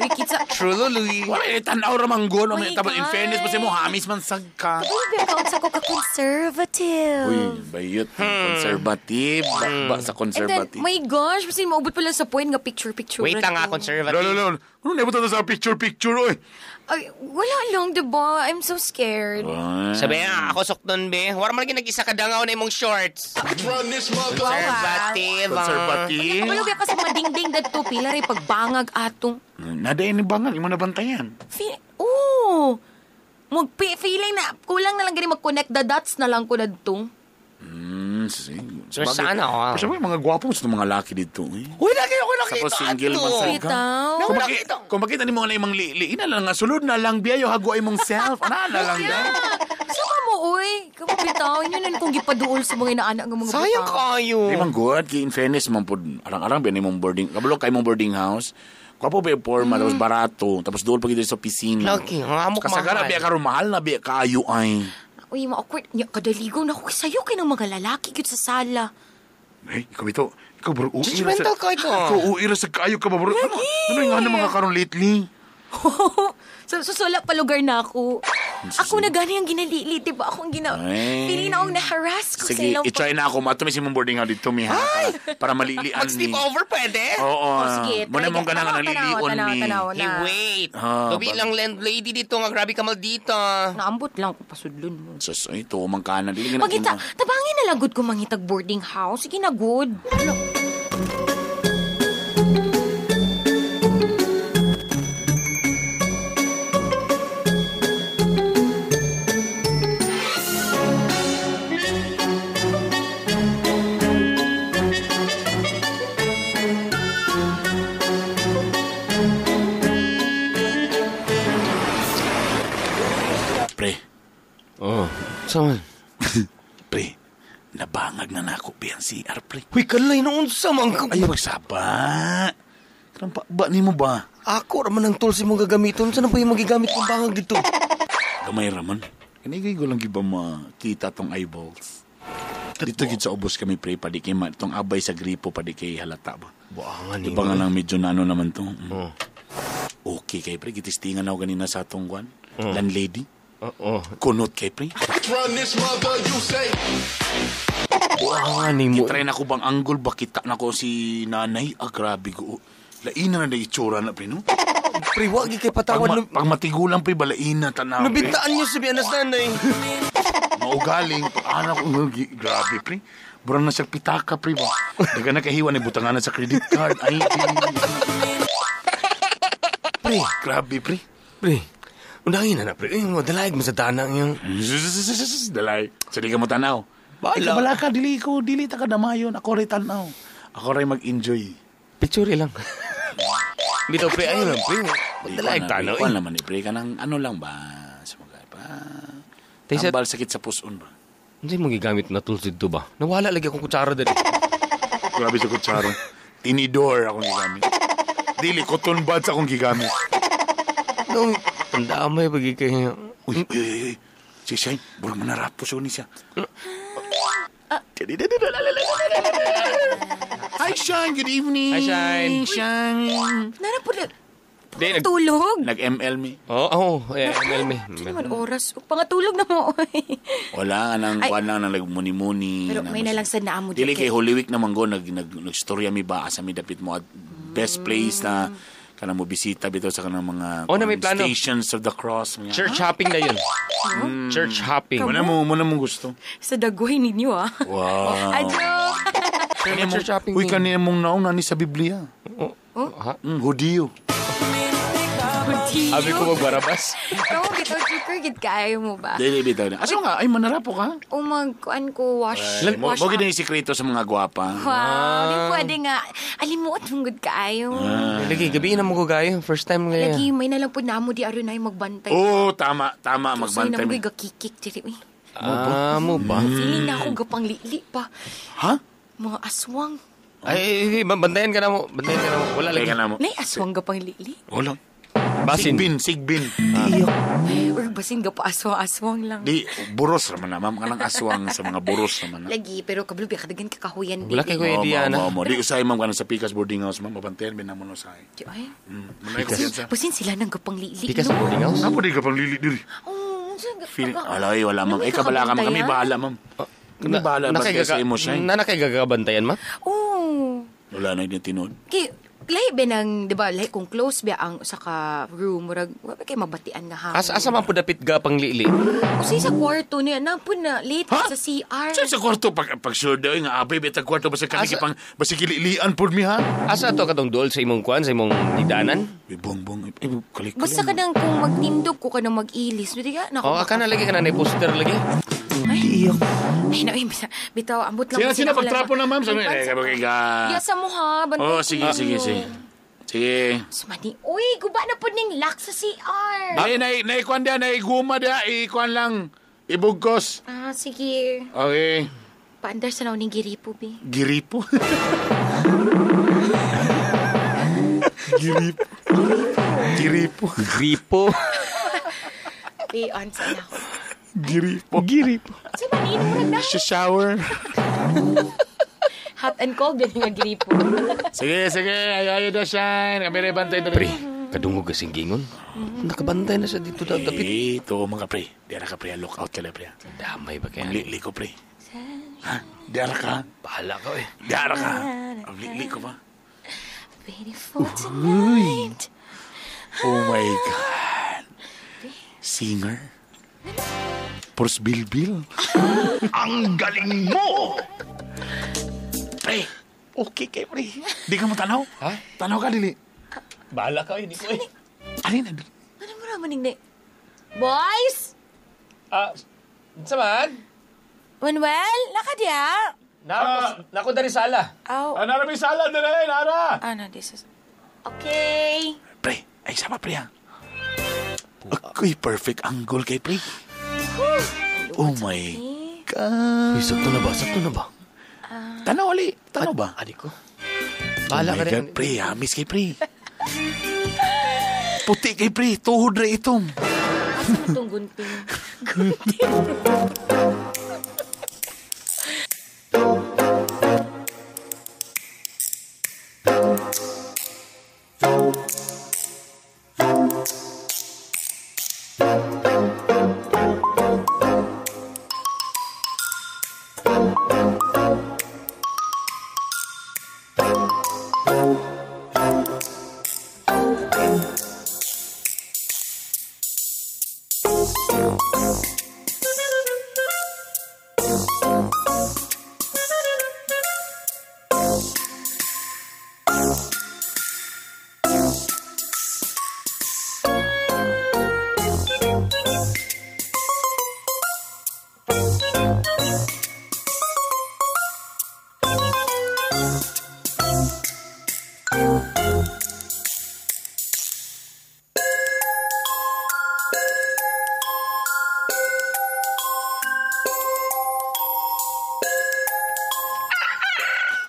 Uy, kitsa, True, Louie. Wala eh, tanaw ra man gud. My Tapos in God. fairness, basta mo hamis man sag ka. Uy, pero sa ko ka-conservative. Uy, bayot. Conservative. Ba, sa And then, conservative. my gosh, basta maubot pala sa point nga picture-picture. Wait lang nga, conservative. Lolo, lolo. Ano na sa picture-picture, oy? Ay, wala lang, diba? I'm so scared. Sabi nga, ako sukton, be. Wala man lagi nag-isa ka dangaw na imong shorts. Conservative. ah. Conservative. Kabalo ka sa mga dingding dadto, pila rin pagbangag atong. Nadayin ni bangan, imo na bantayan. Oh! Mag feeling na, kulang na lang gani mag-connect the dots na lang ko dadto. So, sana, oh. Pero mga gwapo sa mga laki dito. Eh. Uy, lagi ako nakita. Tapos single man ato. sa ka. Bitaw. Kung, kung makita ni mo na imong lili, ina lang nga sulod na lang biyayo hago imong self. Ana na lang da. Sama mo, uy. Kamo bitaw, yun yun kung gipaduol sa mga inaanak ng mga Sayang bitaw. kayo. Di man good kay in fairness man pud arang-arang biya nimong boarding. Kabalo kay imong boarding house. Gwapo ba yung forma, tapos barato, tapos dool pa gid sa opisina. Lagi, ang amok Kasagara mahal. biya karon mahal na biya kayo ay. Uy, ma-awkward. Nya, kadaligo na ako. Sayo kay ng mga lalaki gyud sa sala. Hey, ikaw ito. Ikaw bro, uwi ra sa... Judgmental ka ito. Ikaw uwi ra sa kayo ka ba bro? Ano yung ano mga karon lately? So, susula pa lugar na ako. Ako na gani ang ginalili, di ba? Ako ang gina... Ay. Feeling na akong na-harass ko sa Sige, ilang... i-try na ako. Matumis yung boarding house dito, miha. Para malilian Mag-sleep ni. over pwede? Oo. Oh, sige, Muna try mong ka. ganang Tanaw, nalilion tanaw, ni. tanaw, Hey, na. wait. Ah, Tubi lang landlady dito nga grabe ka maldita. Naambot lang kung pasudlon mo. Sus, ay, ito, mang kanan. Dili ka na Magita, tabangin na lang good ko mangitag boarding house. Sige na, good. Pre, Oh, saan? pre, nabangag na nako ba ang CR, pre. Uy, kalay noon sa man ka. Ay, magsaba. Karang pa, ba ni mo ba? Ako raman ang tools imong gagamiton. Saan na ba yung magigamit kong bangag dito? Gamay raman. Kanigay ko lang giba makita tong eyeballs. Dito gid sa ubos kami pre, padi kay tong abay sa gripo padi kay halata ba. Buangan Di ba nga lang medyo na ano naman to. Mm. Okay kay pre, gitistingan ako ganina sa atong kwan. Landlady. Oo. Kunot kay pre. Buangan ni mo. Try na ko bang angle ba kita na ko si nanay. Ah, grabe ko. Laina na na itsura na pre, no? Pre, wagi kay Pag, patawad. pag matigulang pre, balaina tanaw. pre. Nabintaan niyo si Bianas nanay. Maugaling. Anak ko, grabe pre. Burang na siya pitaka pre ba. Daga na kahiwa ni butangan na sa credit card. Ay, Pre, grabe pre. pre. Undahin na na, pre. Uy, madalayag mo sa tanang yung... Dalay. Sige ka mo tanaw. Bala. Ikaw bala ka, dili ko, dili ta ka damayon. Ako rin tanaw. Ako rin mag-enjoy. Picture lang. Dito pre, ayun lang pre. Madalayag tanaw. Ikaw naman eh, pre. Kanang ano lang ba? Sa mga pa. Taysa- Tambal sakit sa puson ba? Hindi mo gigamit na tools dito ba? Nawala lagi akong kutsara dali. Grabe sa kutsara. Tinidor akong gigamit. Dili, cotton buds akong gigamit. No, tandaan mo yung pagi kayo. Uy, uy, uy, uy. Si Shine, burang manarapo siya ni siya. Hi, Shine. Good evening. Hi, Shine. Shine. Nara po na... Di, Tulog. Nag-ML mi. Oo, oh, eh, ML mi. Ano naman oras? Pangatulog na mo. Wala nga nang Ay. kuan lang nang nagmuni-muni. Pero may nalang sad na amo Dili kay Holy Week naman go nag nagstorya mi ba asa mi dapit mo at best place na kanang mo bisita bitaw sa kanang mga Oh, na may plano. Stations of the Cross. Mga, Church hopping na yun. Church hopping. Muna mo muna mong gusto. Sa dagoy ninyo ah. Wow. Adyo. Church hopping. Uy, kanina mong naong nani sa Biblia. Oh. Ha? Hudiyo. Abi ko magbarabas. Ikaw, bitaw, Joker, gid kaayo mo ba? Dili bitaw na. Aso nga, ay manarapo ka. O mag, kuan ko, wash, Mo wash mo up. gid ang sikreto sa mga gwapa. Wow, di pwede nga. Alimuot mong gud kaayo. Lagi, gabi na mo ko gayo. First time nga. Lagi, may nalang po na mo di aron ay magbantay. Oh, tama, tama Magbantay. magbantay. Na mi. mo gakikik diri. Uy, Ah, mo ba? feeling na ako gapang lili pa. Ha? Mga aswang. Ay, ay, ay, bantayan ka na mo. Bantayan ka na mo. Wala lagi. Teka na mo. Nay aswang gapang lili. Wala. Basin. Sigbin, sigbin. Or basin gapa aswang-aswang lang. Di buros raman na ma'am kanang aswang sa mga buros raman na. Lagi, pero kablo biya kadagan kakahuyan. Wala kay Kuya Mo, Diana. mo, mo. Di usay ma'am kanang sa Pikas boarding house ma'am mabantayan bin namo no usay. Di, ay. Muna kumpiyansa. Basin sila nang gapang lili. Pikas sa boarding house? Apo di ka pang lili diri. Oh, unsa Feel, alay, wala ma'am. Eh, kabala ka ma'am. Kami bahala ma'am. Kami bahala ba sa imo siya? Na nakay gagabantayan ma? Oo. Wala na yung tinuod. Kay lahi ba nang, di ba, lahi kung close ba ang usa ka room, murag, wa ba kay mabatian nga hangin. Asa, asa man po dapit ga pang lili? Usay sa kwarto niya, napun na, late Ha? sa CR. Sa kwarto pag sure daw nga abay bitag kwarto basta kami Asa- pang basta kililian pud mi ha. Asa to katong duol sa imong kuan, sa imong nidanan? Uy, bongbong eh kalik. Basta ka nang kung magtindog ko ka nang mag-ilis. Di ka, naku. Oh, aka na lagi ka na na poster lagi. Ay, ay, na, ay, bitaw, ambot lang. Sino kasi sino ako lang pagtrapo na ma'am sa Ay, eh kay ga. Yasa mo ha, bantay Oh, sige ko. sige sige. Sige. Sumani. Uy, guba na po ning lock sa CR. Ay, nai nai kuan dia, nai guma dia, ikuan lang. Ibugkos. Ah, sige. Okay. Paandar sa nauning giripo, bi. Giripo. Giripo. Giripo. Gripo. Be on sa na ako. Giripo. Giripo. Sa manin mo na. Shower. Hot and cold din nga giripo. Sige, sige. Ay, ayo na, Shine. Kami rin bantay Pre, kadungog kasing gingon. Nakabantay na siya dito daw dapit. Eh, to mga pre. Diara ka, pre. Look out ka na, pre. Damay ba kaya? Ang lili ko, pre. Ha? Diara ka. Bahala ka eh. Diara ka. Ang lili ko ba? Waiting for tonight. Oh my God. Singer. Purs Bilbil. Ang galing mo! Pre, okay kay pre. Di ka mo tanaw? Ha? Tanaw ka, dili. Bahala ka eh, di ko eh. Ano na, dili? Ano mo naman ning Boys! Ah, saman? Manuel, nakadya? Nako dari sala. Aw. Nara may sala dire, nara! Ano, this is... Okay. Pre, ay sama pre ha. Ako'y perfect angle kay pre. Oh my God. Uy, sakto na ba? Sakto na ba? Tanaw ali. Tanaw ba? Adi ko. Oh Bahala my ka rin. God, pre, hamis kay pre. Puti kay pre, tuhod ra itom. Asa mo tong gunting? Gunting.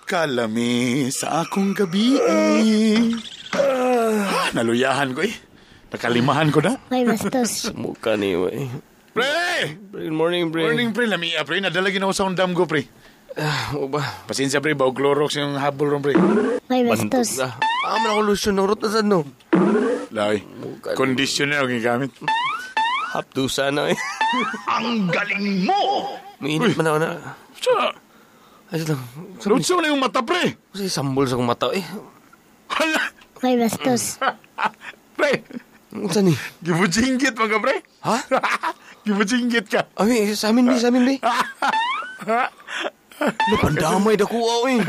Kalami sa akong gabi. Ah, naluyahan ko eh. Nakalimahan ko na. May bastos. Mukha niyo eh. Pre! Good morning, pre. Morning, pre. Lamia, pre. Nadala ginawa sa undam ko, pre. Ah, o ba? Pasensya, pre. Baw Clorox yung habol ron, pre. May bastos. Ah, man ako lotion. Norot na sad, no? Lay. Conditioner ang gigamit. Hapdusa na eh. Ang galing mo! Mainit man ako na. Sa, Ay, lang. Lutso na yung mata, pre. Kasi sambol sa akong mata eh. Hala! May bastos. Pre, Saan ni? gibusinggit man ka, pre. Ha? Gibusinggit ka. Ay, sa amin, sa amin, Ala, pandamay da ko, eh.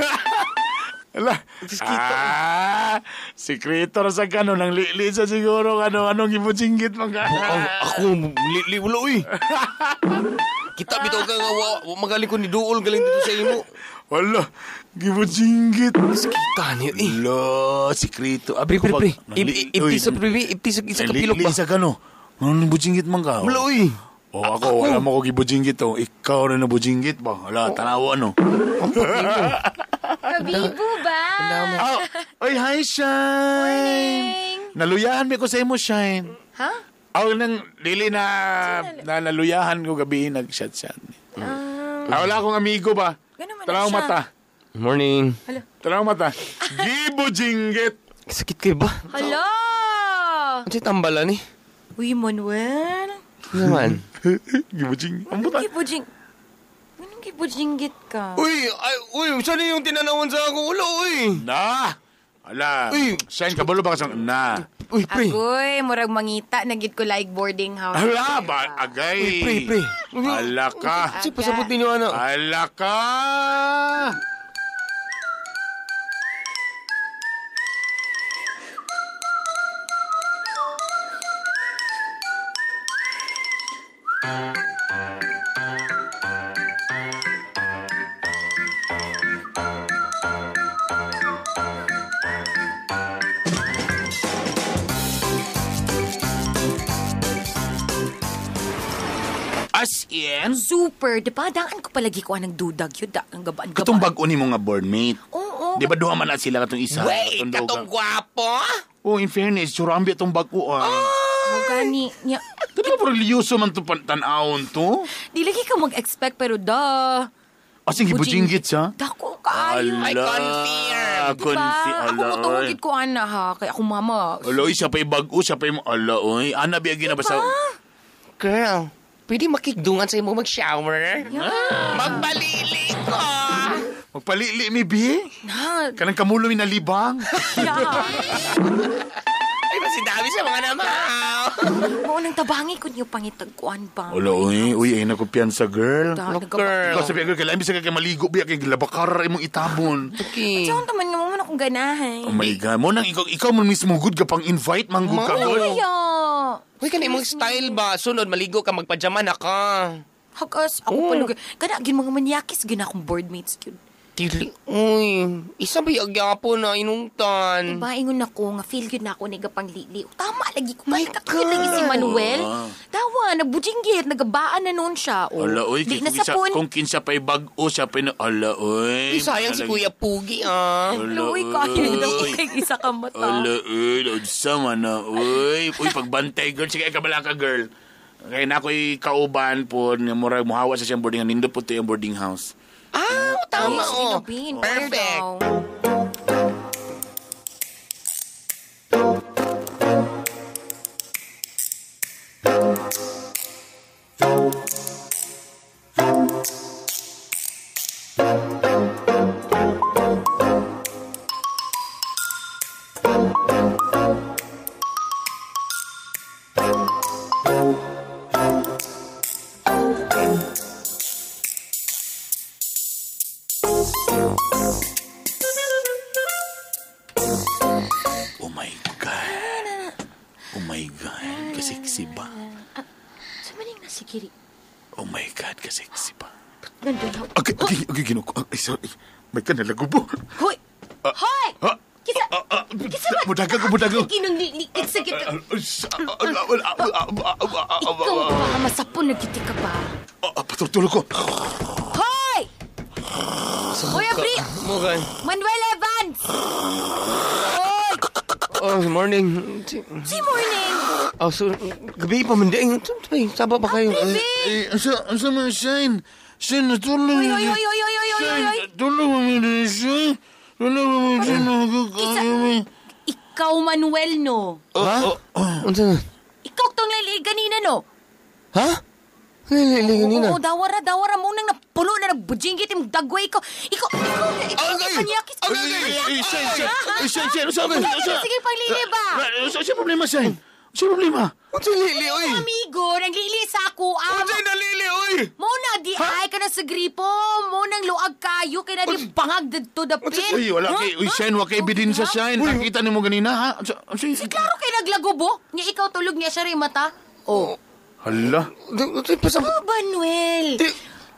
Ala. Ah, sikreto ra sa kano nang lili sa siguro kano anong gibusinggit man ka. Ako, lili, wala, eh. Kita bitaw ka nga, wa magaling ko ni Duol, galing dito sa imo. Wala, gibusinggit. Kita niyo, eh. Ala, sikreto. Abi Pre, ko pre, pag- pre. Ibti sa, pre, ibti sa isa kapilok ba? Lili sa kano. Anong bujinggit man ka? Wala, eh. Oh, ako, wala mo ko gibujinggit oh. Ikaw rin na bujinggit ba? Wala, tanawa ano. Kabibo ba? Oh, oy, hi, Shine! Morning! Naluyahan mi ko sa imo, Shine. Ha? Aw, nang dili na, na naluyahan ko gabi nag-chat-chat. Ah, wala akong amigo ba? Ganun man na Tanaw siya. mata. Morning. Tanaw mata. Gibujinggit. Sakit kayo ba? Hala! Ano siya tambala ni? Uy, Manuel. Ano naman? Gibujinggit. Ang Anong buta. gibujing... Anong gibujinggit ka? Uy, ay, uy, saan yung tinanawan sa akong ulo, uy? Na! Ala. Uy. Shine, kabalo ba ka sa... Na. Uy, pre. Agoy, murag mangita, nagit ko like boarding house. Ala, ba? Agay. Uy, pre, pre. Ala ka. Kasi pasabot ninyo, ano? Ala ka. As in? Super, di ba? Daan ko palagi ko anang dudag yun. Daan, gabaan, gabaan. Katong bag-o ni mo nga boardmate. Oo. Di ba duha man na sila katong isa? Wait, katong katong dugang. gwapo? Oh, in fairness, surambi itong bag-o ay. Oh, gani. Nya. Di ba puro liyuso man itong tanawon to? Di lagi ka mag-expect, pero da. As in, gibujinggit siya? Dako kaayo. I confirm. Diba? Confirm. Ako mo tungkit ko, ana, ha? Kaya ako, mama. Ala, oy, siya pa'y bag-o, siya pa'y mo. Ala, oy. Ana, biyagin na ba sa... Girl, pwede makigdungan sa imo mag-shower? Yeah. Magpalili ko! Magpalili, mi, bi. Na, Kanang kamulo mi nalibang. yeah. Ay, masidami sa mga namaw! Mao nang tabangi ko niyo pangitagkuan ba? Ala, oy. Uy, ay nakupiyansa, girl. Da, Look, nagaba- girl. Ikaw sabi, girl, kailangan bisa ka kay maligo, biya kay gilabakar imong itabon. Okay. Saan taman nga mo man akong ganahan? Oh my God. Mo nang ikaw mo mismo good ka pang invite, manggug ka, Ma- girl. Kaya, Uy, kanay mong style ba? Sunod, maligo ka, magpajama na ka. hagas, ako Oh. palugay. Kana, gin mga manyakis, gin akong boardmates yun. Dili, uy. Isa ba yung agyapo na inungtan? Diba, ingon ako, nga feel yun na ako, nega panglili. Tama lagi ko. My Kahit lagi si God. Manuel. Tawa, nagbujinggit, nagabaan na noon siya. Oh. Ala, oy, Di kung, na kinsa, sapon. kung kinsa pa'y bag-o, siya pa'y na, ala, oy. Uy, sayang si Kuya Pugi, ah. Ala, Uy, kaya na ko kay isa ka mata. Ala, oy, unsa man na, oy. Uy, pagbantay, girl. Sige, kabala ka, girl. Kaya na ako'y kauban po, nga murag muhawa sa siyang boarding. Nindot po to yung boarding house. Ah, tama, Ay, oh. sinabin, Perfect. daw. Oh my God. Oh my God. Kasiksi ba? Sa maning nasigiri. Oh my God, kasiksi ba? Nandun ako. Okay, okay, okay, ginoo. Ay, sorry. May ka nalagubo. Hoy! Hoy! Ah, Kisa! ah, ah, Kisa ba? Budaga ko, budaga ko. Kinong sa kita. Ikaw pa, masapon nagkiti ka pa. Patutulog ko. Hoy! Kuya Bri! Okay. Manuel Evans! Hoy! Oh, morning. Si morning! Oh, so, gabi pa man di. Saba pa kayo. Baby! Eh, asa man, Shine? Shine, natulog. Oy, oy, oy, oy, oy, oy, oy, oy, oy! Tulog mo, Shine. Tulog mo, Shine. Kisa- Ikaw, Manuel, no? Ha? Unsa na? Ikaw tong lili ganina, no? Ha? Lili ganina. Oo, dawara, dawara mo nang napuno na nagbujinggit yung dagway ko. Ikaw, ikaw, ikaw, manyakis. Ay, Shine, Shine. Ay, Shine, Shine. Unsa ba? Sige, panglili ba? Unsa problema, Shine? Unsa problema? Unsa lili oy? Amigo, naglili sa ako. Ah, Unsa nalili oy? Mo na di ay ka na sa gripo. Mo nang luag kayo kay na di bangag didto dapit. Uy, wala kay uy, Shine, wa kay ebidensya, Shine. Nakita nimo ganina, ha? Unsa? Si klaro kay naglagubo. Nya ikaw tulog niya siya rin mata. Oh. Hala. Unsa pa sa Oh, Manuel.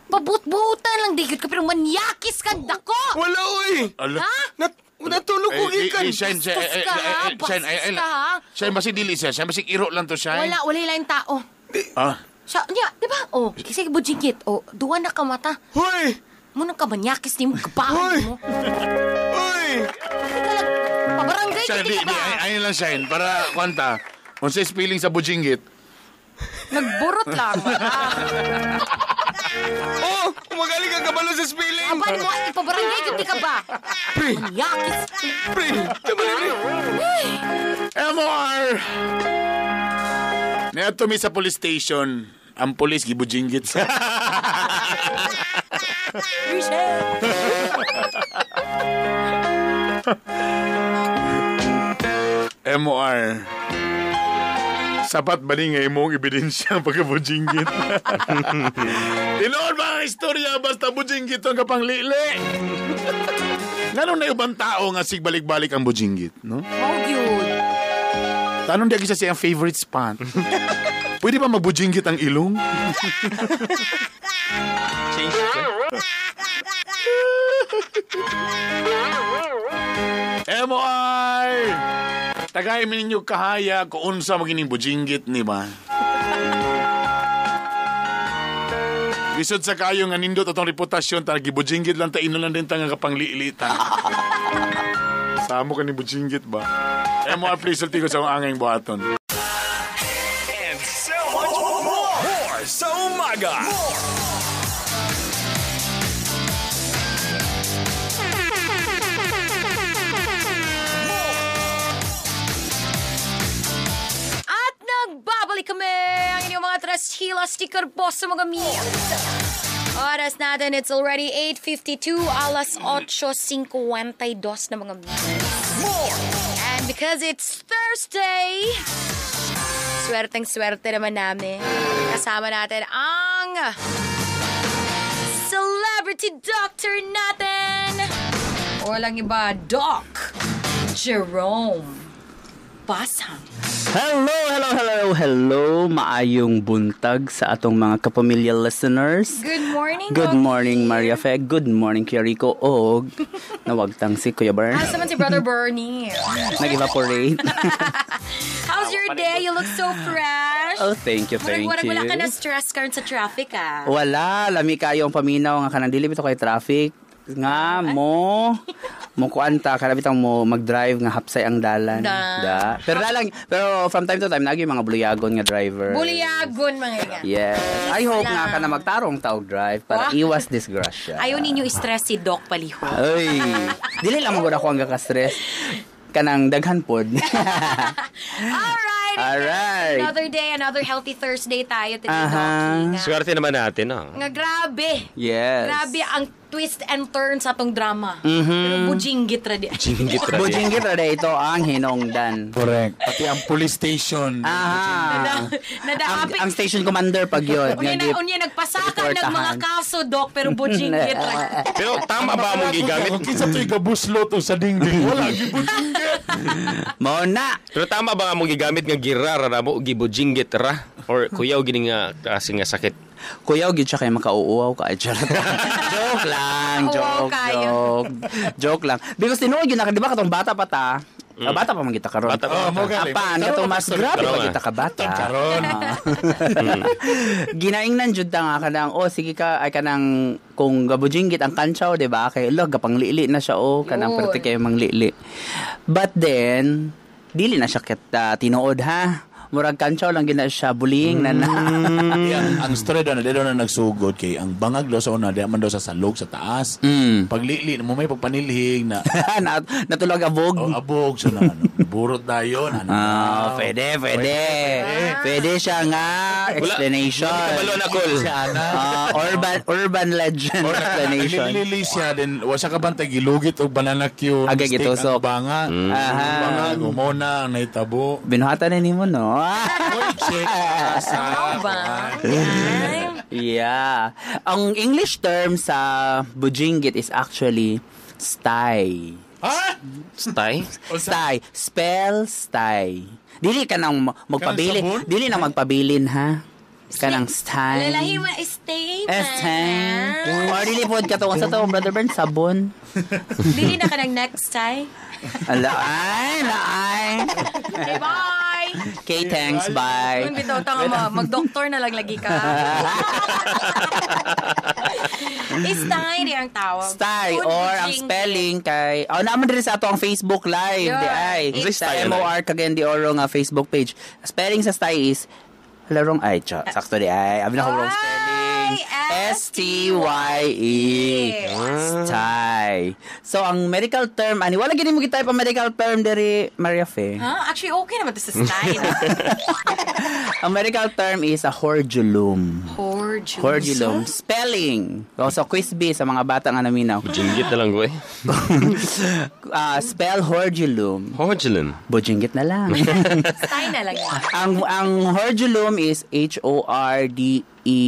Pabut-butan lang digit ka pero manyakis ka dako. Wala oy. Ala. Ha? Natulog ko gikan. Shine, Shine, Bastos ka, ha? Shine, ay, ay, Bastos ka, ha? Shine, basi dili siya. Shine, basi iro lang to, Shine. Wala, wala lang tao. Ah. Siya, niya, di ba? Oh, kasi bujingkit. Oh, duwa na ka mata. Hoy! Mo nang kamanyakis ni mo, kabahan mo. Hoy! Teka lang, pabarangay Shine, ka di, di ka di, ba? ayun lang, Shine. Para, kwanta. Unsa spelling sa bujinggit? Nagburot lang. Oh, kumagaling ka kabalo sa spelling. Aban mo, ipabarangay ka di ka ba? Pre, Manyakis. pre, tama pre. MR! Niadto mi sa police station. Ang police gibujinggit sa. MR. Sapat ba ni nga imong ebidensya ang pagkabujinggit? Tinuod ba ang istorya basta bujinggit ang kapanglili? Nganong na ubang tao nga sigbalik-balik ang bujinggit, no? Mao gyud. Tanong di sa siyang favorite spot. Pwede ba magbujinggit ang ilong? Change ka. MOR! Tagay mi ninyo kahaya kung unsa magining bujinggit ni ba? Lisod sa kayo nga nindot atong reputasyon ta gibujinggit lang ta ino lang din ta nga kapangliilita. Samo ka ni bujinggit ba? MOR please sulti ko sa akong angay buhaton. And so much more. More sa umaga. At nagbabalik kami ang inyong mga tres hila sticker boss sa mga memes. Oras natin, it's already 8:52, alas 8:52 na mga memes. And because it's Thursday, swerteng-swerte naman namin. Kasama natin ang celebrity doctor natin. Walang iba, Doc Jerome Basang. Hello, hello, hello, hello. Maayong buntag sa atong mga kapamilya listeners. Good morning, Good Doc. morning, Maria Fe. Good morning, Kuya Rico. Og nawagtang si Kuya Bern. Asa man si Brother Bernie? Nag-evaporate. How's your day? You look so fresh. Oh, thank you, thank Murag, you. wala ka na stress karon sa traffic, ah. Wala, lami kayo ang paminaw nga kanang dili bitaw kay traffic nga mo mo kuanta kana bitang mo mag-drive nga hapsay ang dalan. Da. Da. Pero dalang pero from time to time nagi mga buluyagon nga driver. Buliyagon, mga nga. Yes. I hope nga Lang. kana magtarong taog drive para Wah. iwas disgrasya. Ayaw ninyo stress si Doc Paliho. Ay, dili lang magud ako ang gaka-stress. Kanang daghan pod. Alright. Alright. Another day, another healthy Thursday tayo today, Aha. Doc. Nga, Swerte naman natin, ah. nga grabe. Yes. Grabe ang twist and turn sa atong drama. Pero bujinggit ra di. Jinggit ra di. Bujinggit ra day ito ang hinungdan. Correct. Pati ang police station. Aha. Nadaapit. Ang station commander pag yun. Unya na, unya nagpasaka ng mga kaso, Doc, pero bujinggit ra. Pero tama ba among gigamit? Kinsa to'y gabuslot o sa dingding? Wala, gibujinggit. Mao na. Pero tama ba among gigamit nga gira ra mo gibujinggit ra or kuyaw gini nga klase nga sakit? Kuyaw gyud siya kay makauuaw ka. Ay, charot. Joke lang, Makauuaw joke, kayo. joke. Joke lang. Because tinuod yun na, di ba katong bata pa ta? Ah, bata pa man kita karon. Bata pa. Oh, mo gali. Apan, katong mas grabe pa Karon, kita ka bata. Karon. Ah. Ginaingnan jud ta nga kanang oh sige ka ay kanang kung gabujinggit ang kantsaw di ba kay lo gapanglili na siya oh kanang Yun. perti kayo manglili. But then dili na siya kita tinuod ha. Murag kantsaw lang gyud na siya bullying na na. Ang story daw na di daw na nagsugod kay ang bangag daw sa una di man daw sa salog sa taas. Paglili mo may pagpanilhing na Natulog abog. oh, abog so na ano, Muburot dayon. Ano? Ah, pwede, pwede. Pwede siya nga explanation. Kabalo na call. Siya ana. Ah, urban legend explanation. Nilili siya din. Wa siya kabantay gilugit og banana cue. Agay, Mistake gitusok. ang Banga. Aha. Banga gumona ang nahitabo. Binuhatan na nimo, no? Uy, check sa Ano ba? Ay. Yeah. Ang English term sa bujinggit is actually sty. Ha? Stay? Sty. Spell sty. Dili ka nang magpabilin. Kanang sabon? Dili nang magpabilin, ha? Kanang sty. Lalahi mo, stay man. Stay. Or dili pod katong sa to, Brother Bern, sabon. Dili na ka ng next time. Ala, ay, laay. Okay, bye! Okay, thanks, bye. Kung bitaw tanga mo, mag-doktor na lang lagi ka. Stay di ang tawag. Stay Food or ang bujinggit. spelling kay oh naman diri sa ato ang Facebook live Yeah. di ay It's sa stay, MOR Cagayan de Oro nga Facebook page. Spelling sa stay is larong ay cha sakto di ay abi na ko wrong spelling. Ay, S T Y E. Stay. So ang medical term ani wala gini mo gitay pa medical term diri Maria Fe. Huh? Actually, okay naman to sa stay. no? Ang medical term is a horgulum. Horgulum. Horgulum. Spelling. Oh, so quiz B sa mga bata nga naminaw. Jinggit na lang ko eh. Ah, spell horgulum. Horgulum. Bujinggit na lang. Stay na lang. yan. Ang horgulum is H O R D E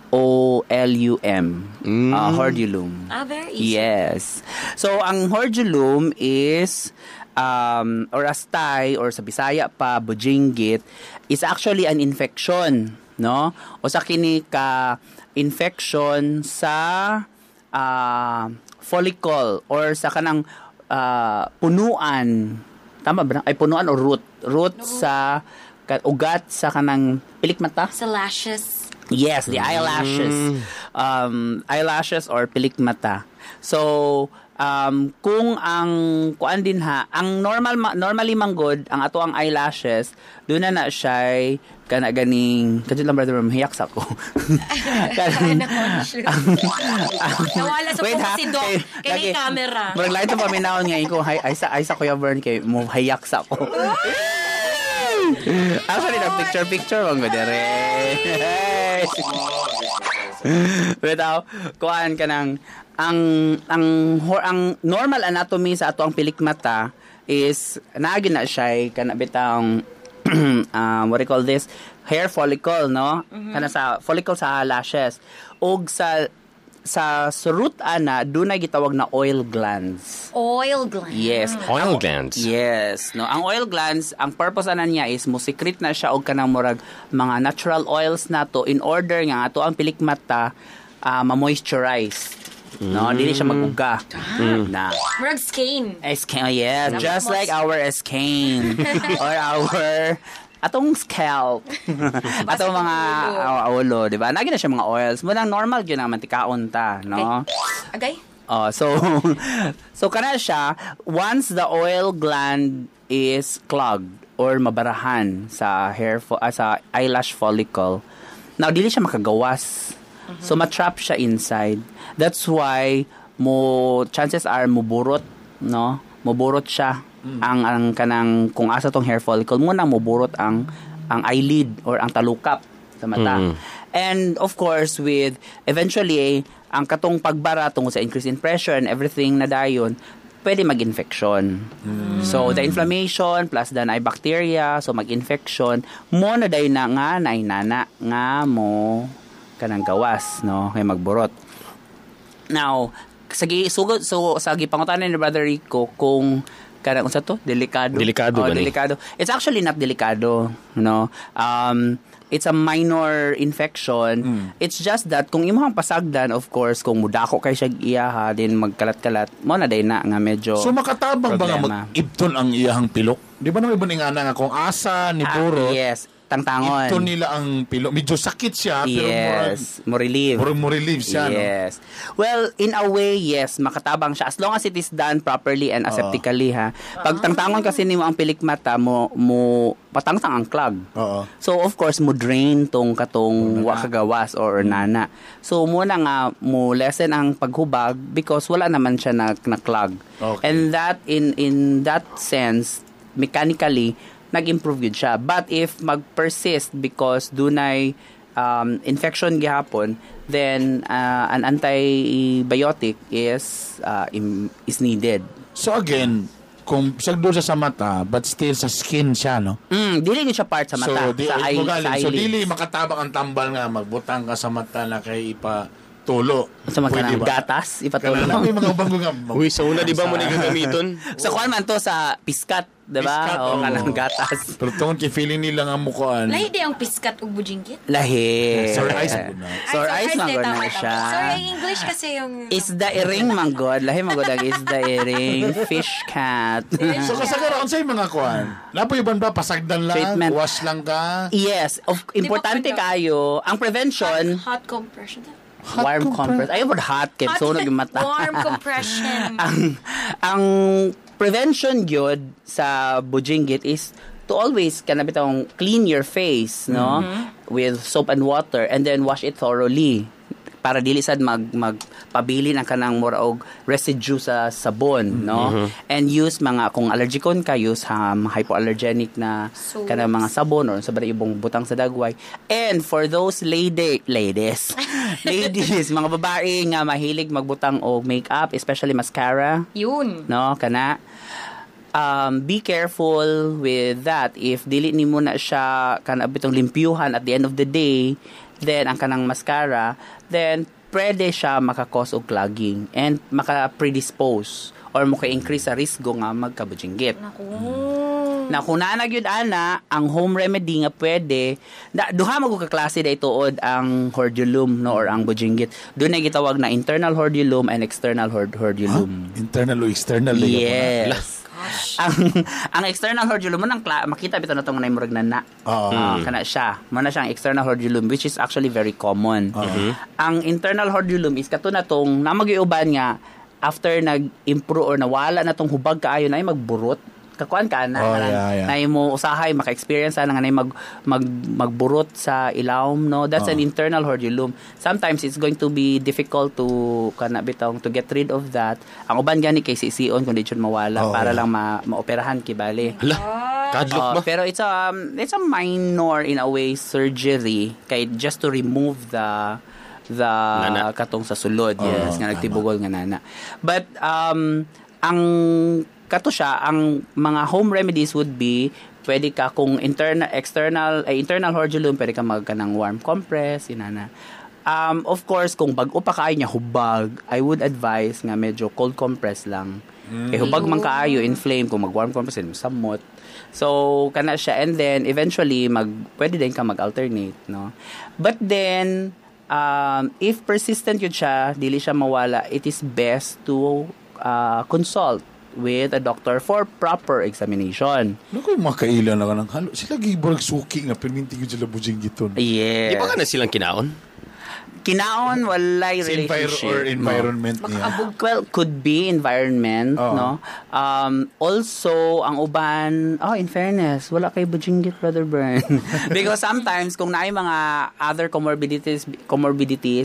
O L U M. Ah, horgulum. Ah, very easy. Yes. So ang horgulum is or a stye or sa Bisaya pa bujinggit is actually an infection, no? O sa kini ka infection sa follicle or sa kanang punuan. Tama ba? Ay, punuan o root. Root sa ugat sa kanang pilik mata. Sa lashes. Yes, the eyelashes. Eyelashes or pilik mata. So, kung ang kuan din ha, ang normal normally manggod ang ato ang eyelashes, doon na na siya kana ganing kadyo lang brother mahiyak sa ko. Kanang- Nawala sa Wait, focus ha? si Doc. Kay- Kay lagi- camera. Murag lain to paminawon nga ko hay ay sa Kuya Vern kay mo hayak sa ko. Actually, nag picture picture bang ko dire. Bitaw, kuan ka ng ang normal anatomy sa ato ang pilik mata is naagi na siya kana bitang what do you call this, hair follicle, no? Kana sa follicle sa lashes ug sa root ana dunay gitawag na oil glands. Oil gland. Yes. Oil glands. Yes, no. Ang oil glands, ang purpose ana niya is mo secrete na siya og kanang murag mga natural oils nato in order nga ato ang pilik mata ma-moisturize. No, dili siya maguga. Na. Murag skin. Skin, oh yes, just like our skin or our atong scalp. Atong mga ulo, di ba? Nagi na siya mga oils. Muna normal gyud ang mantikaon ta, no? Agay? Oh, so so kana siya, once the oil gland is clogged or mabarahan sa sa eyelash follicle. Now dili siya makagawas. So matrap siya inside. That's why mo chances are muburot, no? Muburot siya ang kanang kung asa tong hair follicle mo nang muburot ang eyelid or ang talukap sa mata. And of course with eventually ang katong pagbara tungod sa increase in pressure and everything na dayon pwede mag-infection. So the inflammation plus the naay bacteria, so mag-infection mo na dayon na nga naay nana nga mo kanang gawas, no, kay magburot. Now, sa sugod so sa gipangutanan ni Brother Rico kung kanang unsa to, delikado. Delikado Oh, ba ni? delikado. It's actually not delikado, no. It's a minor infection. It's just that kung imong pasagdan, of course, kung mudako kay siya iyaha din magkalat-kalat, mo na day na nga medyo So makatabang ba nga problema. mag-ibton ang iyahang pilok? Di ba naman ibon nga na nga kung asa ni Ah, burot, yes. Tangtangon. Ito nila ang pilo. Medyo sakit siya, pero Yes, mo relieve. murag mo relieve siya, no? Yes. Well, in a way, yes, makatabang siya as long as it is done properly and aseptically, ha. Pag tangtangon kasi nimo ang pilik mata mo mo patangtang ang clog. Oo. So of course mo drain tong katong wa kagawas or nana. So mo na nga mo lessen ang paghubag because wala naman siya na, na clog. Okay. And that in that sense mechanically nag-improve gyud siya. But if mag-persist because dunay infection gihapon, then an antibiotic is needed. So again, kung siya doon siya sa mata, but still sa skin siya, no? Dili gyud siya part sa mata, So, di, sa, eye, mo galing. sa So, eyelids. dili makatabang ang tambal nga, magbutang ka sa mata na kay ipatulo. Sa mga Pwede kanang ba? gatas, ipatulo. Kanang may mga ubang nga. Uy, sa una di ba mo ni gagamiton? Sa kuan man to sa piskat, 'di ba? Piskat, O oo. kanang gatas. Pero tungod kay feeling nila nga mukhaan. Lahi di ang piskat ug bujinggit. Lahi. Sore eyes man gud na. Sore eyes man gud na tama, siya. tama. Sorry, ang English kasi yung... Isda iring manggod. Lahi manggod ang isda iring. Fish cat. So kasagaran sa mga kuan. Napoy uban ba pasagdan lang, Treatment. wash lang ka. Yes. Of, importante Di ba kayo. Ang prevention, Hot compression. Hot warm compress. compress. Ayaw mo hot. Kaya sunog yung mata. Warm compression. Ang prevention gyud sa bujinggit is to always kana bitawng clean your face, no, with soap and water and then wash it thoroughly para dili sad mag magpabilin ang kanang mura og residue sa sabon, no, and use mga kung allergicon ka, use hypoallergenic na Soaps. kanang mga sabon or sa ibong butang sa dagway. And for those ladies ladies, mga babae nga mahilig magbutang og makeup, especially mascara, Yun. no, kana, be careful with that. If dili nimo na siya kana bitong limpyuhan at the end of the day, then ang kanang mascara, then pwede siya makakause og clogging and maka-predispose or maka-increase sa risgo nga magkabujinggit. Naku. Na kung naa na gyud ana, ang home remedy nga pwede, na, duha mo ka klase day tuod ang hordeolum, no, or ang bujinggit. Doon na gitawag na internal hordeolum and external hordeolum. Internal o external. liga po na. Yes. Ang external hordeolum mo nang makita bitaw na tong nay murag nana. Oo. Kana siya. Mo na siyang external hordeolum which is actually very common. Ang internal hordeolum is kato na tong namagiuban nga after nag-improve or nawala na tong hubag kaayo na ay magburot. Kakuan ka na, Oh, na, yeah. na mo usahay maka-experience na nga na mag, mag magburot sa ilawom, no. That's an internal hordeolum. Sometimes it's going to be difficult to kana bitong to get rid of that. Ang uban gani kay sision kung di jud mawala Oh, para yeah. lang maoperahan kibali. Hala, kadlok ba? Pero it's a minor in a way surgery kay just to remove the Nana. katong sa sulod, yes, Oh, nga tama. nagtibugol nga nana. But ang kato siya, ang mga home remedies would be pwede ka kung internal external ay internal hordeolum, pwede ka mag kanang warm compress inana. Of course, kung bag-o pa kaayo niya hubag, I would advise nga medyo cold compress lang. Kay hubag man kaayo, inflame, kung mag warm compress samot. So kana siya, and then eventually mag pwede din ka mag-alternate, no. But then if persistent yun siya, dili siya mawala, it is best to consult with a doctor for proper examination. Naku, yung mga kailan na ka ng halo. Sila giburag suki nga, perminti ko sila bujing giton. Yes. Di ba ka na silang kinaon? Kinaon, walay Sa relationship. or environment niya. Well, could be environment, Oo. no? Also, ang uban, oh, in fairness, wala kay bujinggit, Brother Bern. Because sometimes, kung naay mga other comorbidities,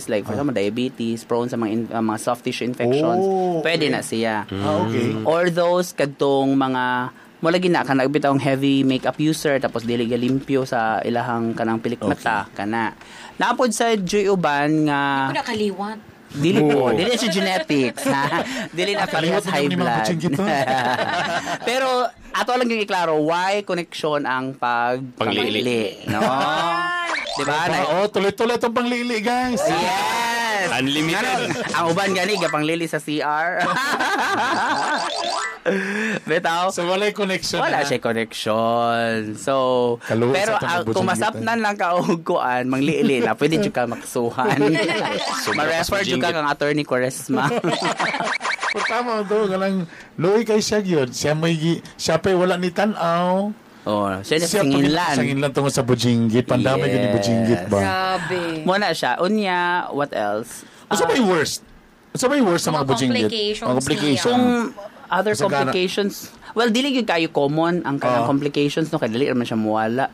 like for example, diabetes, prone sa mga, mga soft tissue infections, Oh, pwede okay. na siya. Ah, okay. Or those kadtong mga mo lagi na kanang bitawng heavy makeup user tapos dili galimpyo sa ilahang kanang pilik mata kana. Napod sa joy uban nga Ako nakaliwat. dili po, dili siya genetics ha. Dili na parehas Kaliwat high na ni mga blood. butching Pero ato lang yung iklaro why connection ang pag Panglili. no? Di ba? Oh, tuloy-tuloy itong panglili, guys. Yes. Unlimited. Ngano, ang uban gani gapanglili sa CR. Bitaw. So, walay connection. Wala na. siya connection. So, Kaluwa pero sa itong ang, kung nabujing masapnan lang ka og kuan, mangliili na, pwede jud ka makasuhan. Ma-refer jud ka kang Attorney Quaresma. Pero tama to, galang luwi kay siya yun. Siya may siya pa'y wala ni tanaw. Oh, siya na Siya sa Nginlan. Sa Nginlan tungod sa Bujinggit. Pandamay Yes. yes. ni Bujinggit ba? Grabe. Mo na siya. Unya, what else? Unsa ba yung worst? Unsa ba yung worst sa Mga mga Bujinggit? complications Mga complications. Kung other Sa Ghana. complications, well, dili gyud kayo common ang kanang Oo. complications no kay dili man siya muwala.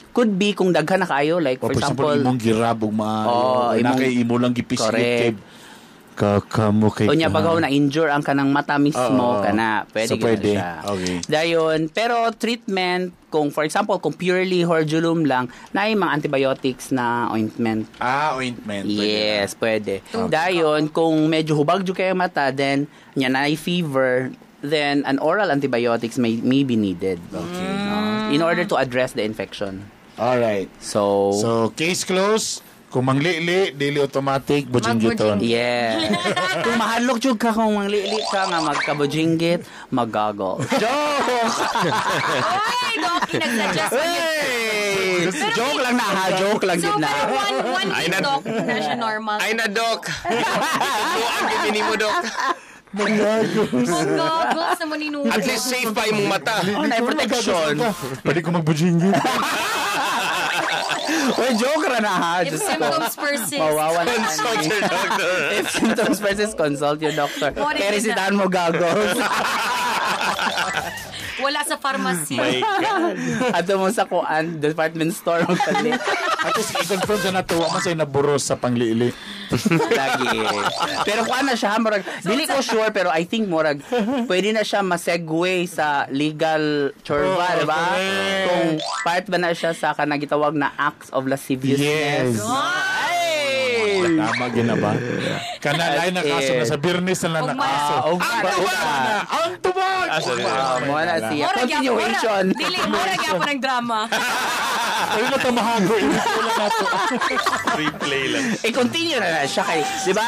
Could be kung daghan na kayo, like Or for example, imong girabog maayo. Oo, na imong- kay imo lang gipislit Correct. kay kakamo kay Unya ka. pag na injure ang kanang mata mismo Oo. kana pwede So, gyud na pwede. siya. Okay. Dayon, pero treatment kung for example kung purely horjulum lang naay mga antibiotics na ointment. Ah, ointment. Pwede Yes, pwede. Dayon, kung medyo hubag jud kayo mata, then nya naay fever, then an oral antibiotics may be needed. Okay. No? In order to address the infection. All right. So, So, case closed. Kung manglili, dili automatic, bujinggiton. Yeah. Kung mahadlok jud ka kung manglili ka nga magkabujinggit, maggagol. Joke! Ay, Doc, nag-suggest mo yun. Hey! Joke lang na ha, joke lang So, jud na. pero one Ay, week, Doc, na siya normal. Ay na, Doc. Itutuan gyud mo, Doc. Mag-goggles naman ni Nuno. At least safe pa imong mata. Oh, na protection. Pwede ko magbujinggit. Uy, joke ra na ha. If Diyos ko. symptoms persist. Mawawa na. Consult your doctor. If symptoms persist, consult your doctor. Mo rin Kaya na. resitahan mo goggles. Wala sa pharmacy. My God. Ato mo sa kuan, department store magpalit. At least i-confirm sa natuwa man sa'yo naburos sa panglili. Lagi. Pero kuan na siya, murag, dili ko sure, pero I think murag, pwede na siya masegue sa legal chorba, Oh, di ba? correct. Kung part ba na siya sa kanang gitawag na acts of lasciviousness. Yes. Ay! Tama gina ba? Kanalay na kaso na sa birnis na lang na kaso. Ah, ugma Ang na. tubag na! Ang tubag! Ah, sorry. Ah, mo na siya. Mura gyapon- Continuation. Dili, mura gyapon ang drama. Ay na tamahago. Wala na to. Replay lang. I-continue na na siya kay, di ba?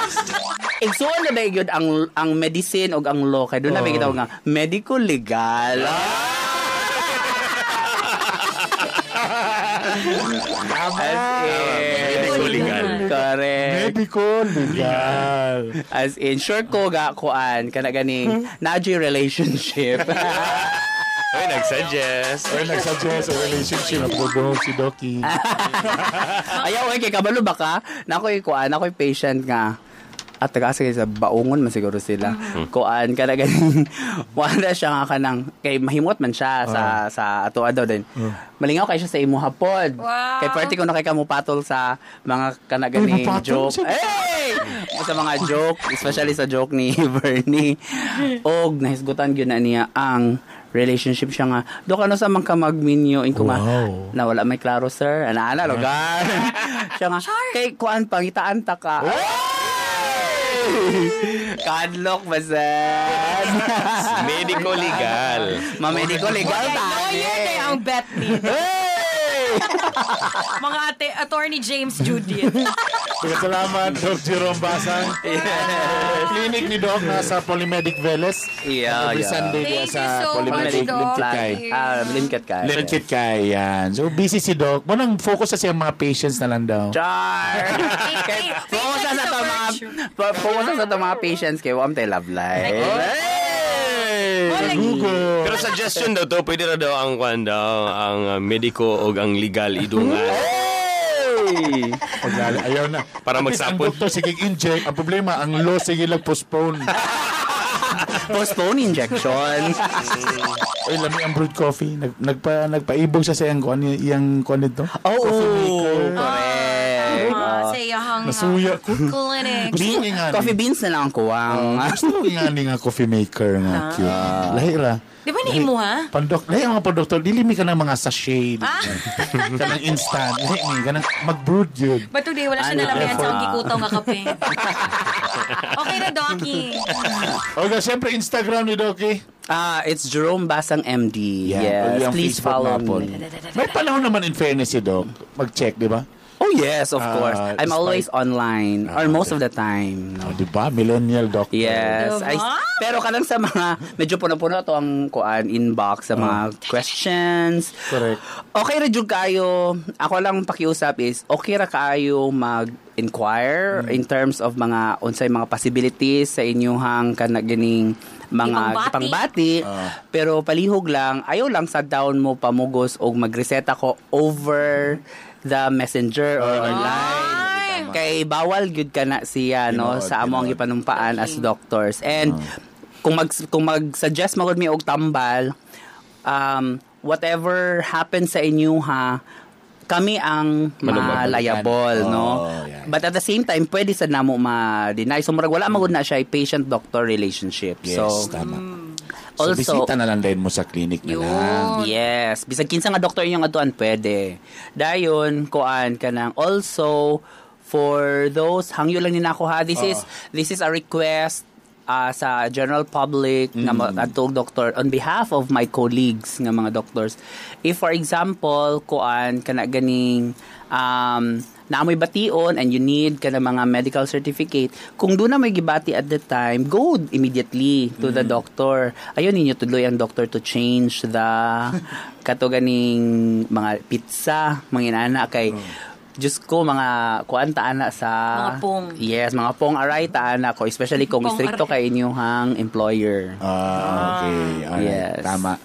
Igsuon na ba yun ang medicine o ang law kay doon na ba gitawag nga medical legal. Tama. As in, Medical legal. Correct. Medical legal. As in, sure ko ga kuan kana ganing na relationship. Uy, nag-suggest. Or nag-suggest sa relationship. Nabubuhog si Doki. Ayaw, oy, kay kabalo ba ka? Nakoy kuan, nakoy patient nga. At taga sige sa baungon man siguro sila. Kuan kana ganing wala siya nga kanang kay mahimot man siya sa sa ato daw din. Malingaw kay siya sa imuha pod. Wow. Kay party ko na kay kamo patol sa mga kana ganing Ay, mupatol joke. siya. Hey! Sa mga joke, especially sa joke ni Bernie. Og nahisgutan gyud na niya ang relationship siya nga. Do kano sa man ka magminyo inko nga Wow. na wala may klaro sir. Ana ana lugar. Siya nga kay kuan pangitaan ta ka. Kadlok ba sir? Medical legal. Ma-medical legal Okay, ta. lawyer kay ang bet ni. Hey! Mga ate, Attorney James Judith. Salamat, Doc Jerome Basang. Clinic ni Doc nasa Polymedic Veles. Yeah, Every yeah. Sunday Thank diya you sa so much, Polymedic Doc. Limkit Ah, limkat ka. Limkit kay yan. So busy si Doc. Munang focus sa siyang mga patients na lang daw. Char! Hey, Focus patience sa is a to mga virtue. focus sa to mga patients kay wa tay love life. Hey! Oh, like- Google. Pero suggestion daw to, pwede ra daw ang kwan daw, ang medico o ang legal idungan. Hey! Paglala, ayaw na. Para At least magsapon. Ang doktor sige inject. Ang problema, ang law sige lang postpone. Postpone injection. Uy, lami ang brewed coffee. Nagpaibog siya sa iyang kuan iyang kuan nito. Oh, Coffee maker. correct. Ah, sa iyahang Nasuya ko. clinic. Gusto ko ingani. Coffee beans na lang ang kuwang. Gusto ko ingani nga coffee maker nga cute. Lahi ra. Di ba ni imo ha? Pandok, lahi ang mga pandoktor, dili mi kanang mga sachet. Kanang instant. Lahi mi kanang mag-brewed yun. But today, wala siya Ano, nalamihan sa effort. akong gikutaw nga kape. Okay na, Doki. Okay, siyempre Instagram ni Doki. Ah, it's Jerome Basang MD. Yan. Yes, Yung please Facebook follow na po. me. May panahon naman in fairness si Doc. Mag-check, di ba? Oh Oh yes, of course. I'm always online or most of the time. Oh, di ba? Millennial doctor. Yes. Diba? I, pero kanang sa mga medyo puno-puno to ang kuan inbox sa mga questions. Correct. Okay ra jud kayo. Ako lang pakiusap is okay ra kaayo mag-inquire in terms of mga unsay mga possibilities sa inyuhang kana ganing mga Ipangbati. ipangbati. Pero palihog lang, ayaw lang sa down mo pamugos og magreseta ko over the messenger or online. Ay! Kay bawal gyud ka na siya no Tinuod, sa among tinuod. gipanumpaan as doctors. And kung mag-suggest magud mi og tambal, whatever happens sa inyo ha, kami ang ma-liable, no? Oh, yeah. But at the same time, pwede sa namo ma-deny. So, murag wala magud na siya patient doctor relationship. Yes, So, tama. So, also, bisita na lang din mo sa clinic na lang. Yes, bisag kinsa nga doktor inyong atuan pwede. Dayon kuan kanang also for those hangyo lang ni nako ha. This is a request sa general public nga adto og doktor on behalf of my colleagues nga mga doctors. If for example kuan kana ganing naamoy bation and you need kana mga medical certificate, kung doon na may gibati at the time, go immediately to the doctor. Ayun ninyo tuloy ang doctor to change the kato ganing mga pizza, mga inana kay Diyos ko, mga kuan ta ana sa Mga pong. Yes, mga pong aray ta ana ko, especially kung Pong stricto aray. kay inyong employer. Ah, okay. Alright. Yes. Tama.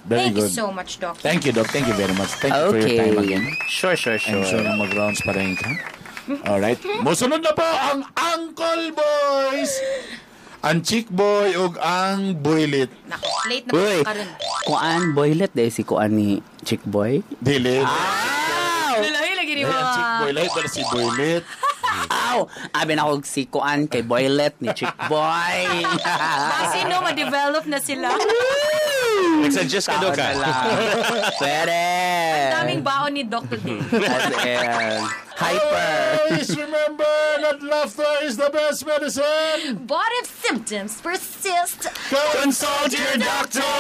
Very Thank you good. so much, Doc. Thank you, Doc. Thank you very much. Thank you for your Okay. time again. Sure. I'm sure na mag-rounds pa rin ka. Alright. Musunod na po ang Uncle Boys! Ang Chick Boy ug ang Boylit. Nako, late na po Uy, karon. kuan boylet dahil si kuan ni Chick Boy. Dili. Lalahi lagi ni Ay, ang Chick mga. Boy. Lahat pala si Boylit. Aw! Abi na ko si kuan kay boylet ni Chick Boy. Kasi no, ma-develop na sila. Nagsuggest ka, Dok, Tao ah. na lang. Pwede. Daming baon ni Doc today. As in, hyper. Always remember that laughter is the best medicine. What if symptoms persist? Consult your doctor!